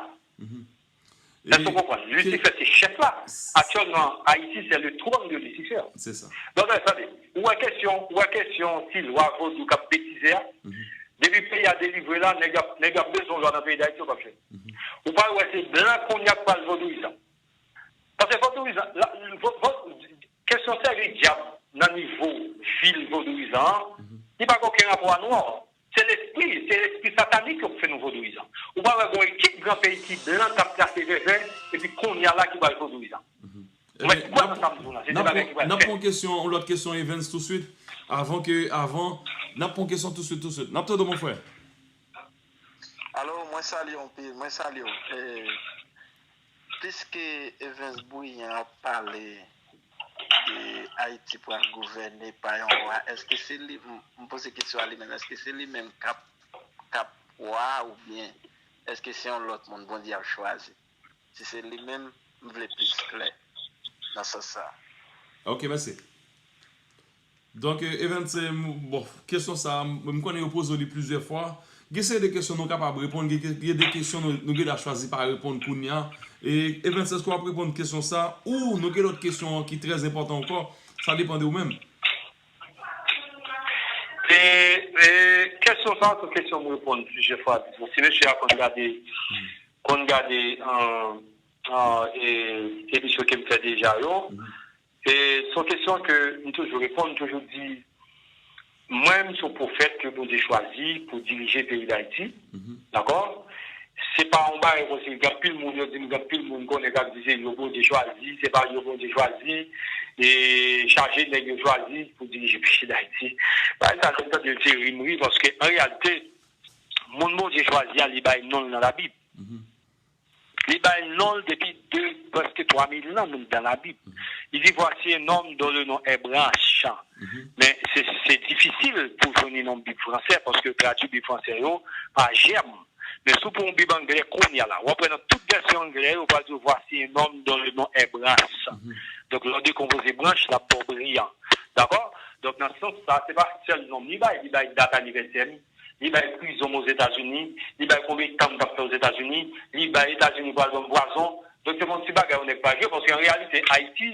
Sa se w konprann. Lisifè se chèf la. Aktyèlman, Ayiti se le trône de Lucifer. Se sa. Donk, tande, ou wè kesyon, ou wè kesyon ti lwa vodou k ap betize a? Depi peyi a delivre la, nèg ap, nèg ap bezwen lwa nan peyi Dayiti, yo p ap jwenn. Ou pa wè se blan kounye a k pral vodouyizan. Paske vodouyizan, la, vo, vo, kesyon sèvi dyab nan nivo vil vodouyizan an, li pa gen okenn rapò a nou an. Se lespri, se lespri satanik yo k fè nou vodouyizan. Ou pa wè gon ekip gran peyi ki blan k ap trase vèvè, epi kounye a la ki pral vodouyizan. Ou mèt kwè nan sa m di w lan, se de bagay ki pral fèt. N ap pran kesyon, yon lòt kesyon, Evans, touswit. Avan ke, avan, n ap pran kesyon touswit, touswit. N ap tande w, mon frè. Alo, mwen salye w anpil, mwen salye w. E, piske Evans Brillant ap pale de Ayiti pral gouvène pa yon wa, èske se li, m, m poze kesyon a li menm, èske se li menm k ap, k ap wa oubyen èske se yon lòt moun Bondye ap chwazi? Si se li menm, m vle plis klè nan sans sa. Ok, mèsi. Donk, e, Evans, e, m, bon, kesyon sa, m, m konnen yo poze w li plizyè fwa. Gen seri de kesyon nou kapab reponn, gen, gen de kesyon nou, nou gen dwa chwazi pa reponn kounye a. E, Evans, èske w ap reponn kesyon sa? Ou nou gen lòt kesyon ki trè enpòtan ankò? Sa depann de ou menm. E, e, kesyon sa, se kesyon m reponn plizyè fwa. Dizon, si mesye a konn gade, konn gade, an, ah, e, emisyon ke m fè deja yo. E se yon kesyon ke m toujou reponn, m toujou di, mwen, m se yon pwofèt ke Bondye chwazi pou dirije peyi Dayiti. Dakò? Se pa yon bagay konsi, gen anpil moun, yo di m, gen anpil moun konnen k ap di se yo Bondye chwazi, se pa yo Bondye chwazi, e chaje nèg yo chwazi pou dirije peyi Dayiti. Bagay sa, lè m tande l, se ri m ri, paske an reyalite, moun Bondye chwazi a, li bay non l nan Labib. Li bay non l depi de, prèske twa mil an, nou nan Labib. Li di, voici un homme dont le nom est Branche. Men se, se difisil pou jwenn non Bib fransè, paske yo tradui Bib fransè yo pa jèm. Men si w pran yon Bib anglè kounye a la, w ap wè nan tout vèsyon anglè yo, yo pral di w, voici un homme dont le nom est Branche. Donk, lè w dekonpoze branch, l ap ba w briyan. Dakò? Donk, nan sans sa, se pa sèl non li bay, li bay dat anivèsè m, li bay prizon m Ozetazini, li bay konbyen tan m t ap fè Ozetazini, li bay Etazini pral ban m pwazon. Donk, se pa yon ti bagay yon nèg pral jwe, paske an reyalite, Ayiti,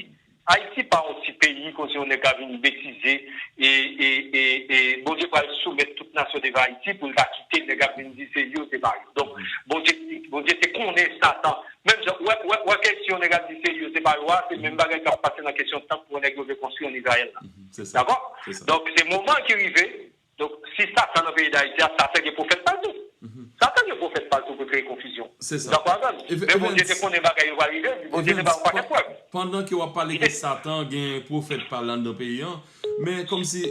Ayiti pa yon ti peyi, konsi yon nèg ka vin betize, e, e, e, e Bondye pral soumèt tout nasyon devan Ayiti pou l ka kite nèg ap vin di se yo, se pa yo. Donk, Bondye, Bondye te konnen Satan. Menm jan, wè, wè, wè kesyon nèg ap di se yo, se pa yo a, se menm bagay k ap pase nan kesyon tanp pou nèg yo vle konstwi ann Izrayèl la. Dakò? Donk, se moman ki rive, Donk, si Satan nan peyi Dayiti a, Satan gen pwofèt pa l tou. Satan gen pwofèt pa l tou pou kreye konfizyon. Ou dakò avè m? Men Bondye te konnen bagay yo pral rive, Bondye te ba yo pakèt prèv. Pandan ke w ap pale ke Satan gen pwofèt pa l anndan peyi an, men kòmsi,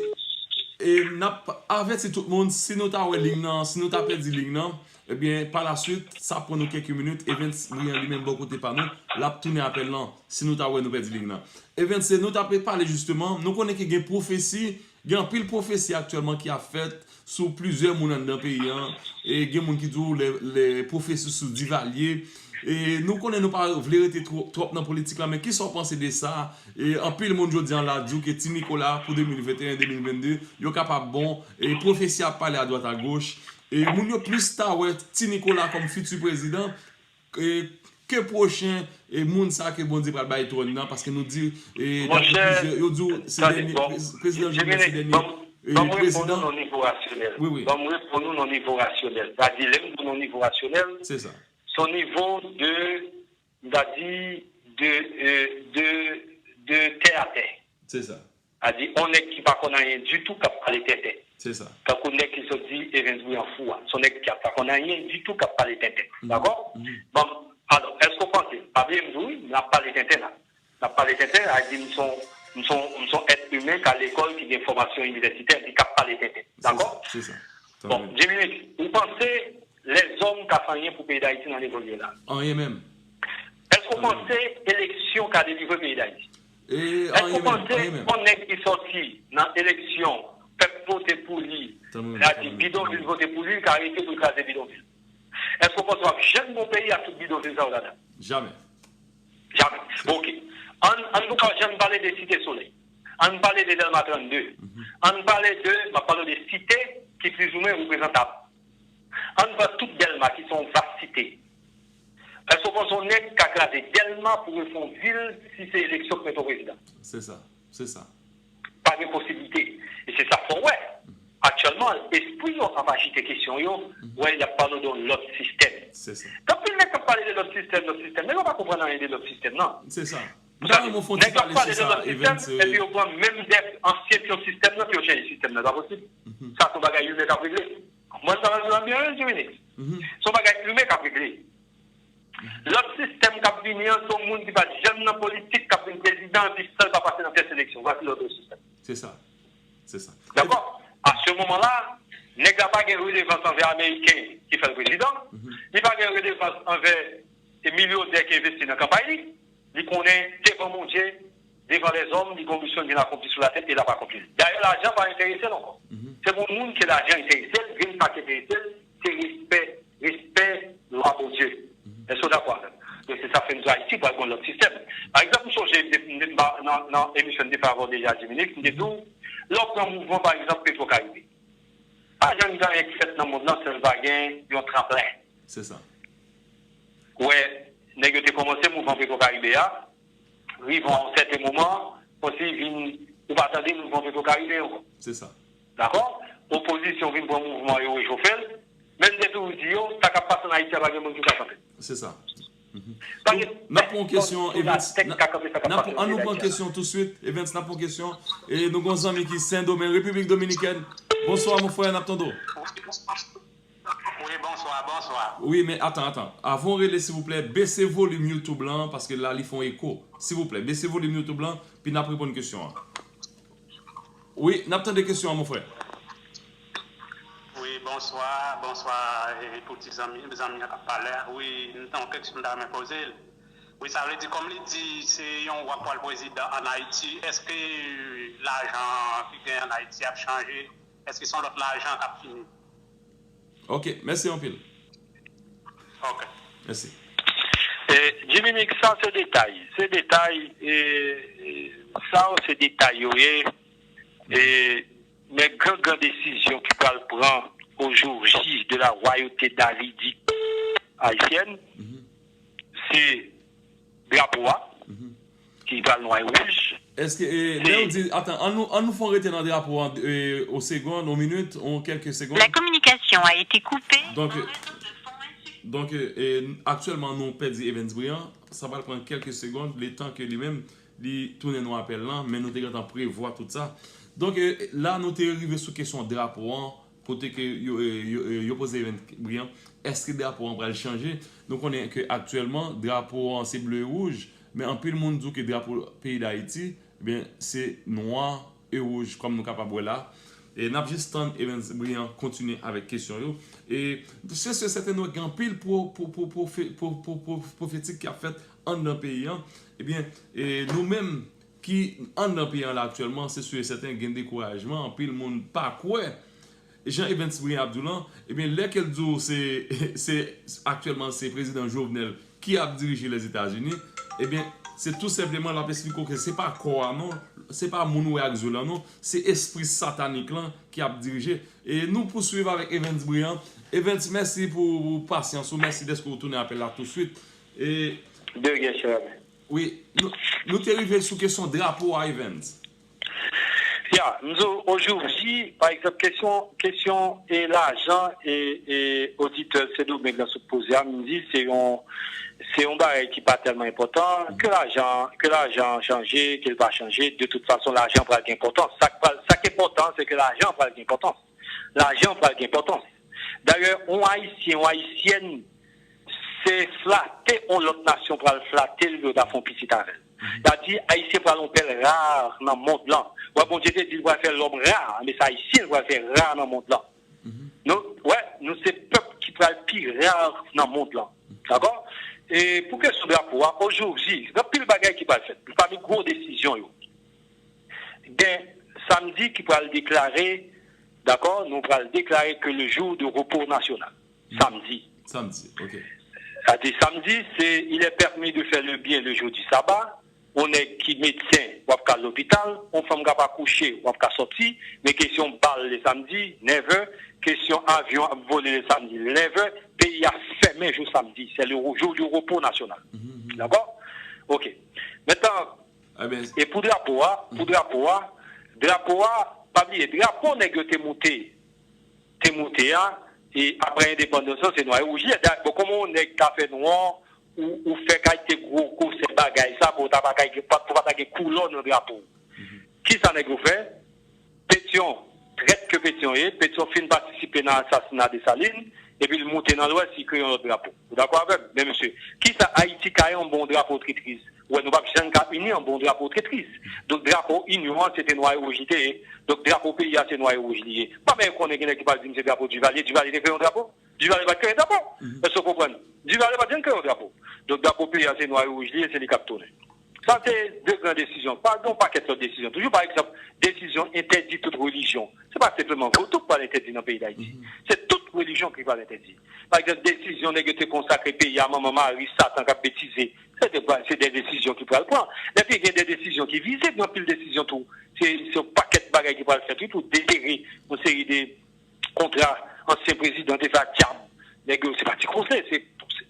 e, n ap avèti tout moun, si nou ta wè liy nan, si nou ta pèdi liy nan, ebyen, pa la swit, sa pran nou kèk minit, Evens Brian li menm bò kote pa nou, l ap tounen apèl lan, si nou ta wè nou pèdi liy nan. Evens, se nou t ap pale jisteman, nou konnen ke gen pwofesi, gen anpil pwofesi aktyèlman ki ap fèt sou plizyè moun anndan peyi an. E gen moun ki di w lè, lè pwofesi sou Divalye. E nou konnen nou pa vle rete twò-, twòp nan politik la, men kisa w panse de sa? E anpil moun jodi an la di w ke Ti Nikola pou de mil venteyen, de mil vennde, yo kapab bon. E pwofesi ap pale adwat agoch. E moun yo plis ta wè Ti Nikola kòm fiti prezidan. E, ke pwochen, e, moun sa ke Bondye pral bay twòn nan, paske nou di, e, dapre plizyè, yo di w se dènye, prez-, prezidan Jovenel se dènye, e, prezidan. Ban m reponn ou nan nivo rasyonèl. Wi, wi. Ban m reponn ou nan nivo rasyonèl. Sa di, lè m di w nan nivo rasyonèl, se yon nivo de, m ta di, de, e, de, de tè a tè. Se sa. Sa di, yon nèg ki pa konn anyen ditou k ap pale tenten. Se sa. Tankou nèg ki sot di Evens Brian fou a. Se yon nèg ki pa konn anyen ditou k ap pale tenten. Dakò? Bon, alò, èske w panse, pa bliye m di w, wi, n ap pale tenten la. N ap pale tenten, sa di m se yon, m se yon, m se yon èt imen k al lekòl, ki gen fòmasyon inivèsitè, epi k ap pale tenten. Dakò? Se sa. Bon, Jimmy, ou panse lèzòm ka fè anyen pou peyi Dayiti nan nivo l ye la? Anyen menm. Èske w panse eleksyon ka delivre peyi Dayiti? Èske w panse yon nèg ki sòti nan eleksyon, pèp vote pou li, sa di bidonvil vote pou li, ka rete pou l kraze bidonvil? Èske w panse w ap janm gen yon peyi ak tout bidonvil sa yo ladan? Jamè. Jamè. Bon, oke. Ann, ann nou pa janm pale de Site Solèy. Ann pale de Dèlma trannde. Ann pale de, m ap pale w de site ki plizoumwen reprezantab. Ann pran tout Dèlma ki se yon vas site. Èske w panse yon nèg ka kraze Dèlma pou refè yon vil si se eleksyon k mete w prezidan? Se sa. Se sa. Pa gen posiblite. E se sa k fè w wè. Aktyèlman, espri yo ap ajite kesyon yo, wè, y ap pale w de yon lòt sistèm. Se sa. Gen anpil nèg k ap pale de lòt sistèm, lòt sistèm, men yo pa konprann anyen de lòt sistèm nan. Se sa. M ta renmen w fè yon ti pale sou sa, Evens. Epi yo pran menm de ansyen pyon sistèm nan, pou yo chanje sistèm nan. Se pa posib. Sa se yon bagay imen k ap regle. Mwen, sa va di w byen, Jimmy. Se yon bagay imen k ap regle. Lòt sistèm k ap vini an, se yon moun ki pa t janm nan politik k ap vin prezidan, epi san l pa pase nan tès eleksyon. Vwasi lòt sistèm. Se sa. Se sa. Dakò? A se moman la, nèg la pa gen redevans anvè Ameriken ki fè l prezidan. Li pa gen redevans anvè e milyonè ki envesti nan kanpay li. Li konnen devan Bondye, devan lèzòm, li gen yon misyon l vin akonpli sou latè e l ap akonpli l. Dayè, lajan pa enterese l ankò. Se pou moun ke lajan enterese l, grenn sa k enterese l, se respè, respè lwa Bondye. Èske w dakò avè m? Donk, se sa k fè m di w Ayiti pral gen yon lòt sistèm. Pa egzanp, m sonje m te, m te, m te, nan, nan emisyon m te fè avè w deja, Jimmy Nix, m te di w, lè w pran mouvman, pa egzanp, Petro Caribe. Pa janm gen anyen ki fèt nan mond lan san l pa gen yon tranplen. Se sa. Ou wè, nèg yo te kòmanse mouvman Petro Caribe a, rive a yon sèten moman, konsi vin, ou pa tande mouvman Petro Caribe ankò. Se sa. Dakò? Opozisyon vin pran mouvman yo rechofe l. Men m te toujou di yo, sa k ap pase ann Ayiti a pa gen moun ki ka kanpe l. Se sa. Donk, n ap pran yon kesyon, Evans. N ap, an nou pran kesyon touswit. Evans, n ap pran kesyon. E nou gon zanmi ki Sendomeng, Repiblik Dominikèn. Bonswa, mon frè, n ap tande w. Wi, bonswa, bonswa. Wi, men atan, atan. Avan w rele, silvouplè, bese volim YouTube lan, paske la, li fè yon eko. Silvouplè, bese volim YouTube lan, pi n ap reponn kesyon an. Wi, n ap tande kesyon an, mon frè. Wi, bonswa, bonswa, e, pou ti zanmi, zanmi an k ap pale a. Wi, m gen yon kesyon m ta renmen poze l. Wi, sa vle di, kòm li di, se yon wa k pral prezidan ann Ayiti, èske lajan ki gen ann Ayiti ap chanje? Èske se yon lòt lajan k ap vini? Ok, mèsi anpil. Ok. Mèsi. E, Jimmy Mix, sa se detay. Se detay, e, e, sa yo se detay yo ye. E, men gran, gran desizyon ki pral pran au jour J de la royauté davidique haïtienne, se drapo a, ki pral nwa e wouj. Èske, e, lè w di, atan, an nou, an nou fè yon rete nan drapo an, e, o segonn, o minit, o kèlke segonn. La communication a été coupée. Donk, e, donk, e, e, aktyèlman, nou pèdi Evans Briand. Sa pral pran kèlke segonn, letan ke li menm, li tounen nou apèl lan, men nou te gentan prevwa tout sa. Donk, e, la, nou te rive sou kesyon drapo an, kote ke yo, e, yo, e, yo poze Evans Briand, èske drapo an pral chanje? Nou konnen ke aktyèlman, drapo an se ble e wouj, men anpil moun di w ke drapo peyi Dayiti, ebyen, se nwa e wouj, kòm nou kapab wè la. E n ap jis tann Evans Briand kontinye avèk kesyon yo. E se si e sèten nou gen anpil pwo-, pwo-, pwo-, pwofe-, pwo-, pwo-, pwo-, pwofetik k ap fèt anndan peyi an. Ebyen, e nou menm ki anndan peyi an la aktyèlman, se si e sèten gen dekourajman, anpil moun pa kwè jan Evans Briand ap di w lan, ebyen, lè ke l di w se, se aktyèlman se prezidan Jovenel ki ap dirije Lèzetazini, ebyen, se tou senpleman l ap esplike w ke se pa kò a non, se pa moun ou wè ak zye w lan non, se espri satanik lan ki ap dirije. E nou pouswiv avèk Evans Briand. Evans, mèsi pou, pou pasyans ou, mèsi dèske w tounen apèl la touswit. E De rien, cher ami. Wi, nou, nou te rive sou kesyon drapo a, Evans. Ya, m di w, aujourd'hui, pa egzanp, kesyon, kesyon e lajan e, e oditè Sendomeng lan sot poze a, m di se yon, se yon bagay ki pa tèlman enpòtan, ke lajan, ke lajan chanje, ke l pa chanje, de tout fason, lajan pral gen enpòtans. Sa k pral, sa k enpòtan, se ke lajan pral gen enpòtans. Lajan pral gen enpòtans. Dayè, yon Ayisyen, yon Ayisyèn, se flate yon lòt nasyon pral flate l pou yo ta fè yon pitit avè l. Sa di, Ayisyen pral yon pèl ra nan mond lan. Wè, Bondye te di l pral fè lòm ra, men se Ayisyen l pral fè ra nan mond lan. Nou, wè, nou se pèp ki pral pi ra nan mond lan. Dakò? E pou kesyon drapo a, aujourd'hui, gen anpil bagay ki pral fèt. Pami gwo desizyon yo, gen samdi ki pral deklare, dakò, nou pral deklare ke le jour de repos national. Samdi. Samdi, ok. Sa di samdi, se il est permis de faire le bien le jour du sabbat. Yon nèg ki medsen, w ap ka al lopital. Yon fanm k ap akouche, w ap ka sòti. Men kesyon bal le samdi, never. Kesyon avyon ap vole le samdi, never. Peyi a fèmen jou samdi. C'est le jour du repos national. Dakò? Ok. Mentnan, e pou drapo a, pou drapo a, drapo a, pa bliye, drapo nèg yo te moute, te moute a, e apre endepandans lan, se nwa e wouj li ye. Da-, bon, kòman yon nèg ka fè nwa, ou, ou fè kalite gwo gwosè bagay sa, pou w ta pa ka gen, pou w pa ta gen koulè nan drapo w? Kisa nèg yo fè? Petyon, trèt ke Petyon ye, Petyon fin patisipe nan asasina Desalin, epi l moute nan Lwès, li kreye yon lòt drapo. Ou dakò avè m? Men mesye, kisa Ayiti ka ye anba yon drapo tretris? Ou wè, nou p ap janm ka ini anba yon drapo tretris. Donk, drapo inyon an, se te nwa e wouj li te ye. Donk, drapo peyi a, se nwa e wouj li ye. M pa menm konnen gen nèg ki pral di m se drapo Divalye. Divalye te kreye yon drapo? Divalye pa t kreye drapo. Èske w konprann? Divalye pa t janm kreye yon drapo. Donk, drapo peyi a, se nwa e wouj li ye, se li k ap tounen. Sa se de gran desizyon. Pa gen yon pakèt lòt desizyon. Toujou, pa egzanp, desizyon entèdi tout relijyon. Se pa senpleman vodou k pral entèdi nan peyi Dayiti. Se tout relijyon ki pral entèdi. Pa egzanp, desizyon nèg yo te konsakre peyi a, Manman Mari, Satan k ap betize. Se de, se de desizyon ki pral pran. Epi gen de desizyon ki vize, gen anpil desizyon tou. Se, se yon pakèt bagay ki pral fèt, wi, pou detere yon seri de kontra ansyen prezidan te fè ak dyab. Nèg yo, se pa ti koze, se, se,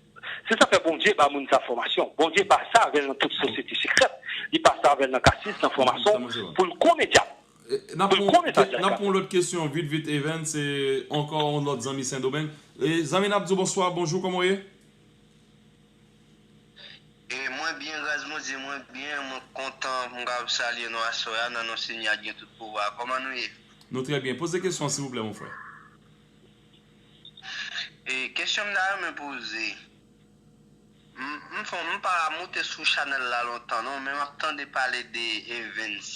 se sa fè Bondye ba moun sa fòmasyon. Bondye pa sa avè l nan tout sosyete sekrèt. Li pa sa avè l nan kasis, nan fòmason, pou l konnen dyab. E, n ap pran, n ap pran yon lòt kesyon vit, vit, Evans, se ankò yon lòt zanmi Sendomeng. E, zanmi, n ap di w bonswa, bonjou, kòman w ye? Gras Bondye, mwen byen, mwen kontan pou m kapab salye nou aswè a nan non Senyè a ki gen tout pouvwa. Kòman nou ye? Nou trè byen. Poze kesyon an, silvouplè, mon frè. E, kesyon m ta renmen poze, m, m fon, m pa moute sou chanèl la lontan non, men m ap tande pale de Evens.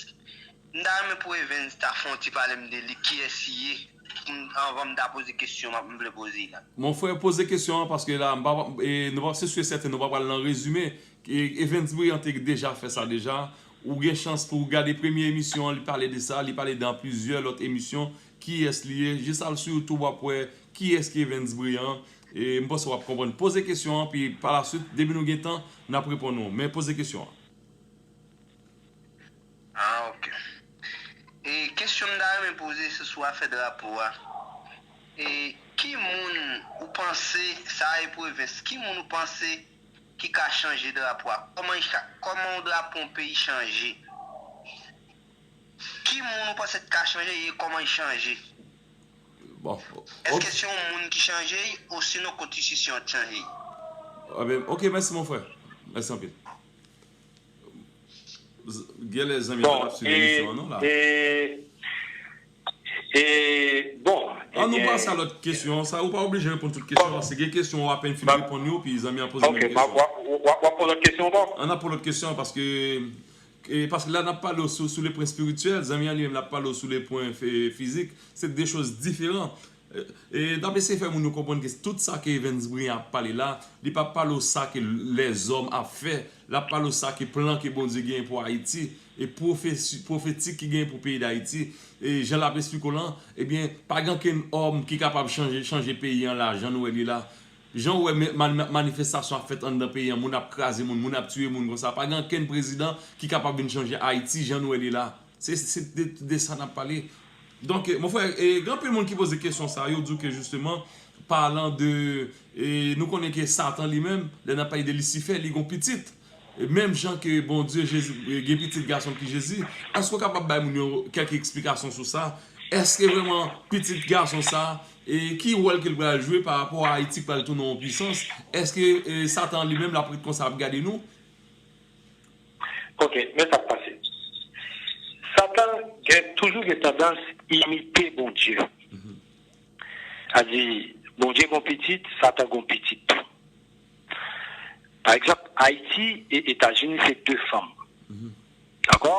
M ta renmen pou Evens ta fè yon ti pale m de li, kiyès li ye, pou m, anvan m ta poze kesyon m ap, m vle poze la. Mon frè, poze kesyon an, paske la, m pa, e, nou pa, se si e sèten, nou pa pral nan rezime. E, Evens Brillant te deja fè sa deja. Ou gen chans pou w gade premye emisyon an, li pale de sa, li pale dan plizyè lòt emisyon. Kiyès li ye? Jis al sou YouTube, w ap wè kiyès ki Evens Brillant. E, m panse w ap konprann. Poze kesyon an, pi pa la swit, depi nou gen tan, n ap reponn ou. Men poze kesyon an. Ah, ok. E kesyon m ta renmen poze se sou afè drapo a. E ki moun ou panse, sa e Pwovens, ki moun ou panse ki ka chanje drapo a? Kòman, kòman yon drapo yon peyi chanje? Ki moun ou panse ki ka chanje e kòman l chanje? Bon, èske se yon moun ki chanje l, osinon konstitisyon an chanje l? Ah ben, ok, mèsi, mon frè. Mèsi anpil. Genlè zanmi an pa t ap swiv emisyon an non la. E, bon, an nou pase a lòt kesyon. Sa, ou pa oblije reponn tout kesyon, paske gen kesyon ou apèn fin reponn yo, pi zanmi an poze menm kesyon. W ap pran lòt kesyon ankò? An ap pran lòt kesyon, paske, e, paske la n ap pale w sou, sou le pwen espirityèl, zanmi an li menm l ap pale w sou le pwen fi-, fizik. Se de choz diferan. E, e n ap eseye fè moun yo konprann ke tout sa ke Evens Brillant ap pale la, li p ap pale w sa ke lèzòm ap fè, l ap pale w sa ke plan ke Bondye genyen pou Ayiti, e pwofesi-, pwofetik ki genyen pou peyi Dayiti. E jan l ap esplike w lan, ebyen, pa gen okenn òm ki kapab chanje, chanje peyi an la, jan nou wè li la. Jan w wè me-, man-, manifestasyon ap fèt anndan peyi an, moun ap kraze moun, moun ap tiye moun konsa, pa gen okenn prezidan ki kapab vin chanje Ayiti jan nou wè li la. Se, se de, de sa n ap pale. Donk, mon frè, e, gen anpil moun ki poze kesyon sa, yo di w ke jisteman, palan de, e, nou konnen ke Satan li menm, lè n ap pale de Lisifè, li gon pitit. E menm jan ke Bondye, Jezi, e, gen pitit gason ki Jezi, èske w kapab bay moun yo kèk eksplikasyon sou sa? Èske vrèman pitit gason sa, e, ki wòl ke l pral jwe pa rapò a Ayiti k pral tounen yon pwisans? Èske, e, Satan li menm l ap ret konsa ap gade nou? Ok, men sa k pase. Satan gen, toujou gen tandans imite Bondye. Sa di, Bondye gon pitit, Satan gon pitit tou. Pa egzanp, Ayiti e Etazini se de fanm. Dakò?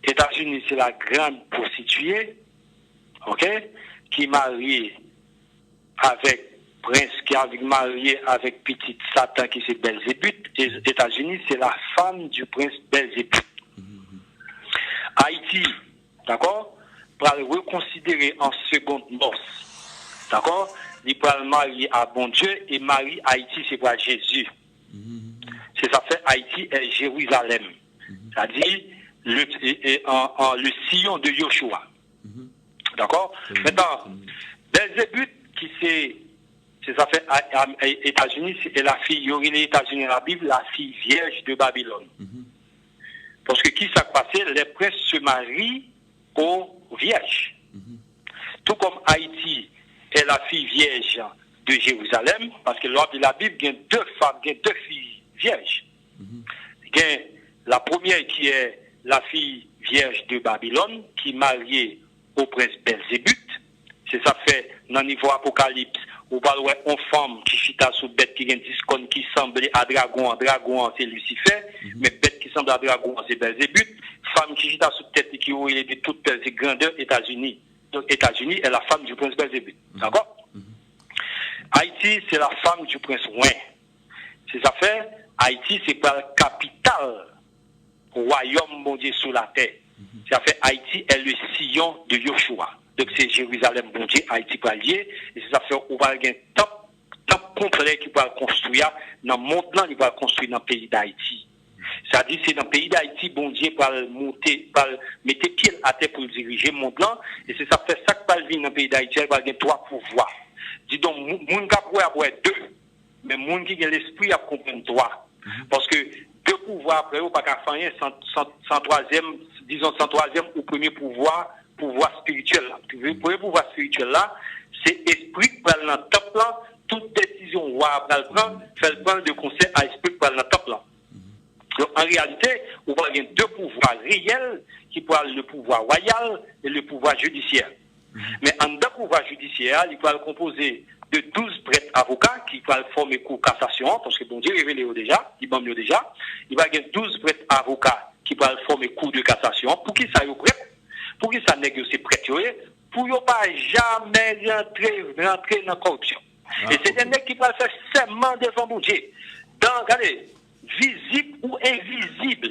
Etazini se la grande prostituée, ok, ki marye avèk prens ki avèk marye avèk pitit Satan ki se Bèlzebit. E Etazini se la femme du prince Belzébuth. Ayiti, dakò, pral rekonsidere an seconde noces. Dakò? Li pral marye a Bondye e mari Ayiti se pral Jezi. Se sa fè Ayiti è Jerizalèm. Sa di, le, e, e, an, an, le Sion de Yoshua. Dakò? Mentnan, Bèlzebit, ki se, se sa fè a, a, a, Etazini, se la fille, yo rele Etazini nan Labib la fille vierge de Babylone. Paske ki sa k pase? Les princes se marient aux vierges. Tout comme Haïti est la fille vierge de Jérusalem, paske lè w ap li Labib, gen de fanm, gen de fi vyèj. Gen la première qui est la fille vierge de Babylone, ki marye au prince Belzébuth. Se sa fè nan nivo Apokalips, ou pral wè yon fanm ki chita sou bèt ki gen dis kòn ki sanble a dragon an. Dragon an se Lisifè, men bèt ki sanble a dragon an se Belzébuth. Fanm ki chita sou tèt li ki woye de tout pèl se grandè Etazini. Donk Etazini est la femme du prince Belzébuth. Dakò? Ayiti se la femme du prince wen. Se sa fè Ayiti se pral kapital wayòm Bondye sou latè. Se sa fè Ayiti est le Sion de Yoshua. Donk se Jerizalèm Bondye Ayiti pral ye. E se sa fè ou pral gen tanp, tanp konplè ki pral konstwi a nan mond lan, li pral konstwi nan peyi Dayiti. Sa di se nan peyi Dayiti Bondye pral moute, pral mete pye l atè pou l dirije mond lan. E se sa fè sa k pral vin nan peyi Dayiti a, li pral gen twa pouvwa. Didon, moun k ap wè ap wè de. Men moun ki gen lespri ap konprann twa. Paske de pouvwa aprè yo pa ka fè anyen san, san, san twazyèm, dizon san twazyèm ou premye pouvwa, pouvwa espirityèl la. Premye pouvwa espirityèl la, se espri k pral nan tanp lan, tout desizyon wa a pral pran, fè l pran l de konsè a espri k pral nan tanp lan. Reyalite, ou pral gen de pouvwa reyèl ki pral le pouvwa wayal e le pouvwa jidisyè. Men anndan pouvwa jidisyè a, li pral konpoze de douz prèt avoka ki pral fòme kou kasasyon an, paske Bondye revele yo deja, li ban m yo deja. Li pral gen douz prèt avoka ki pral fòme kou de kasasyon an. Poukisa yo prèt? Poukisa nèg yo se prèt yo ye? Pou yo pa jamè rantre, rantre nan kòripsyon. E se de nèg ki pral fè sèman devan Bondye. Dan, gade, vizib ou envizib,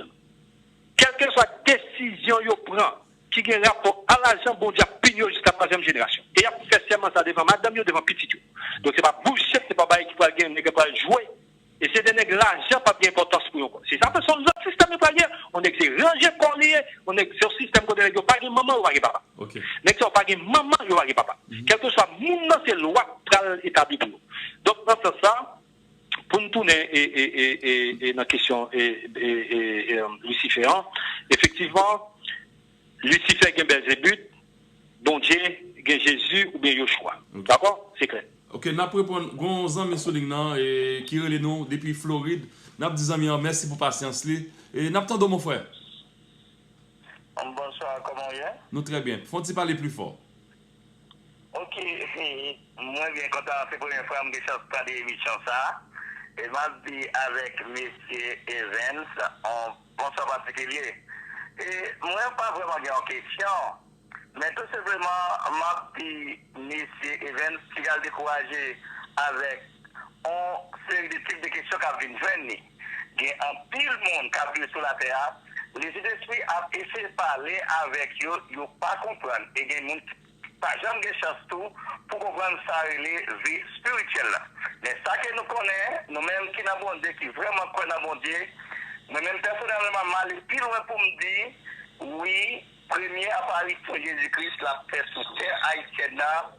kèlkeswa desizyon yo pran ki gen rapò a lajan, Bondye ap pini yo jiska twazyèm jenerasyon. E y ap fè sèman sa devan madanm yo, devan pitit yo. Donk, se pa bullshit, se pa bagay ki pral gen, nèg yo pral jwe. E se de nèg lajan p ap gen enpòtans pou yo ankò. Se sa fè se yon lòt sistèm yo pral gen. Yon nèg se ranje kò li ye, yon nèg se yon sistèm kote nèg yo pa gen manman, yo pa gen papa. Nèg sa yo pa gen manman, yo pa gen papa. Kèlkeswa moun nan, se lwa k pral etabli pou yo. Donk, nan sans sa, pou n tounen e, e, e, e, e nan kesyon e, e, e, e, Lisifè an, efektivman, Lisifè gen Bèlzebib, Bondye gen Jezi oubyen Yochwa. Dakò? Se klè. Ok, n ap reponn. Gon zanmi sou liy nan e, ki rele nou depi Florid. N ap di zanmi an mèsi pou pasyans li. E n ap tande w, mon frè. Bonswa, kòman w ye? Nou trè byen. Fè yon ti pale pli fò. Ok, mwen byen kontan. Se premye fwa m gen chans tande emisyon sa a. E m ap di avèk mesye Evans, on bonswa patikilye. E mwen pa vrèman gen yon kesyon. Men tou senpleman, m ap di mesye Evans, ti al dekouraje avèk yon seri de tip de kesyon k ap vin jwenn li. Gen anpil moun k ap viv sou latè a, lezidespri ap eseye pale avèk yo, yo pa konprann. E gen moun ki pa janm gen chans tou pou konprann sa rele vi espirityèl la. Men sa ke nou konnen, nou menm ki nan Bondye, ki vrèman kwè nan Bondye, mwen menm pèsonèlman, m ale pi lwen pou m di, wi, premye aparisyon Jezi Kris l ap fè sou tè ayisyèn nan,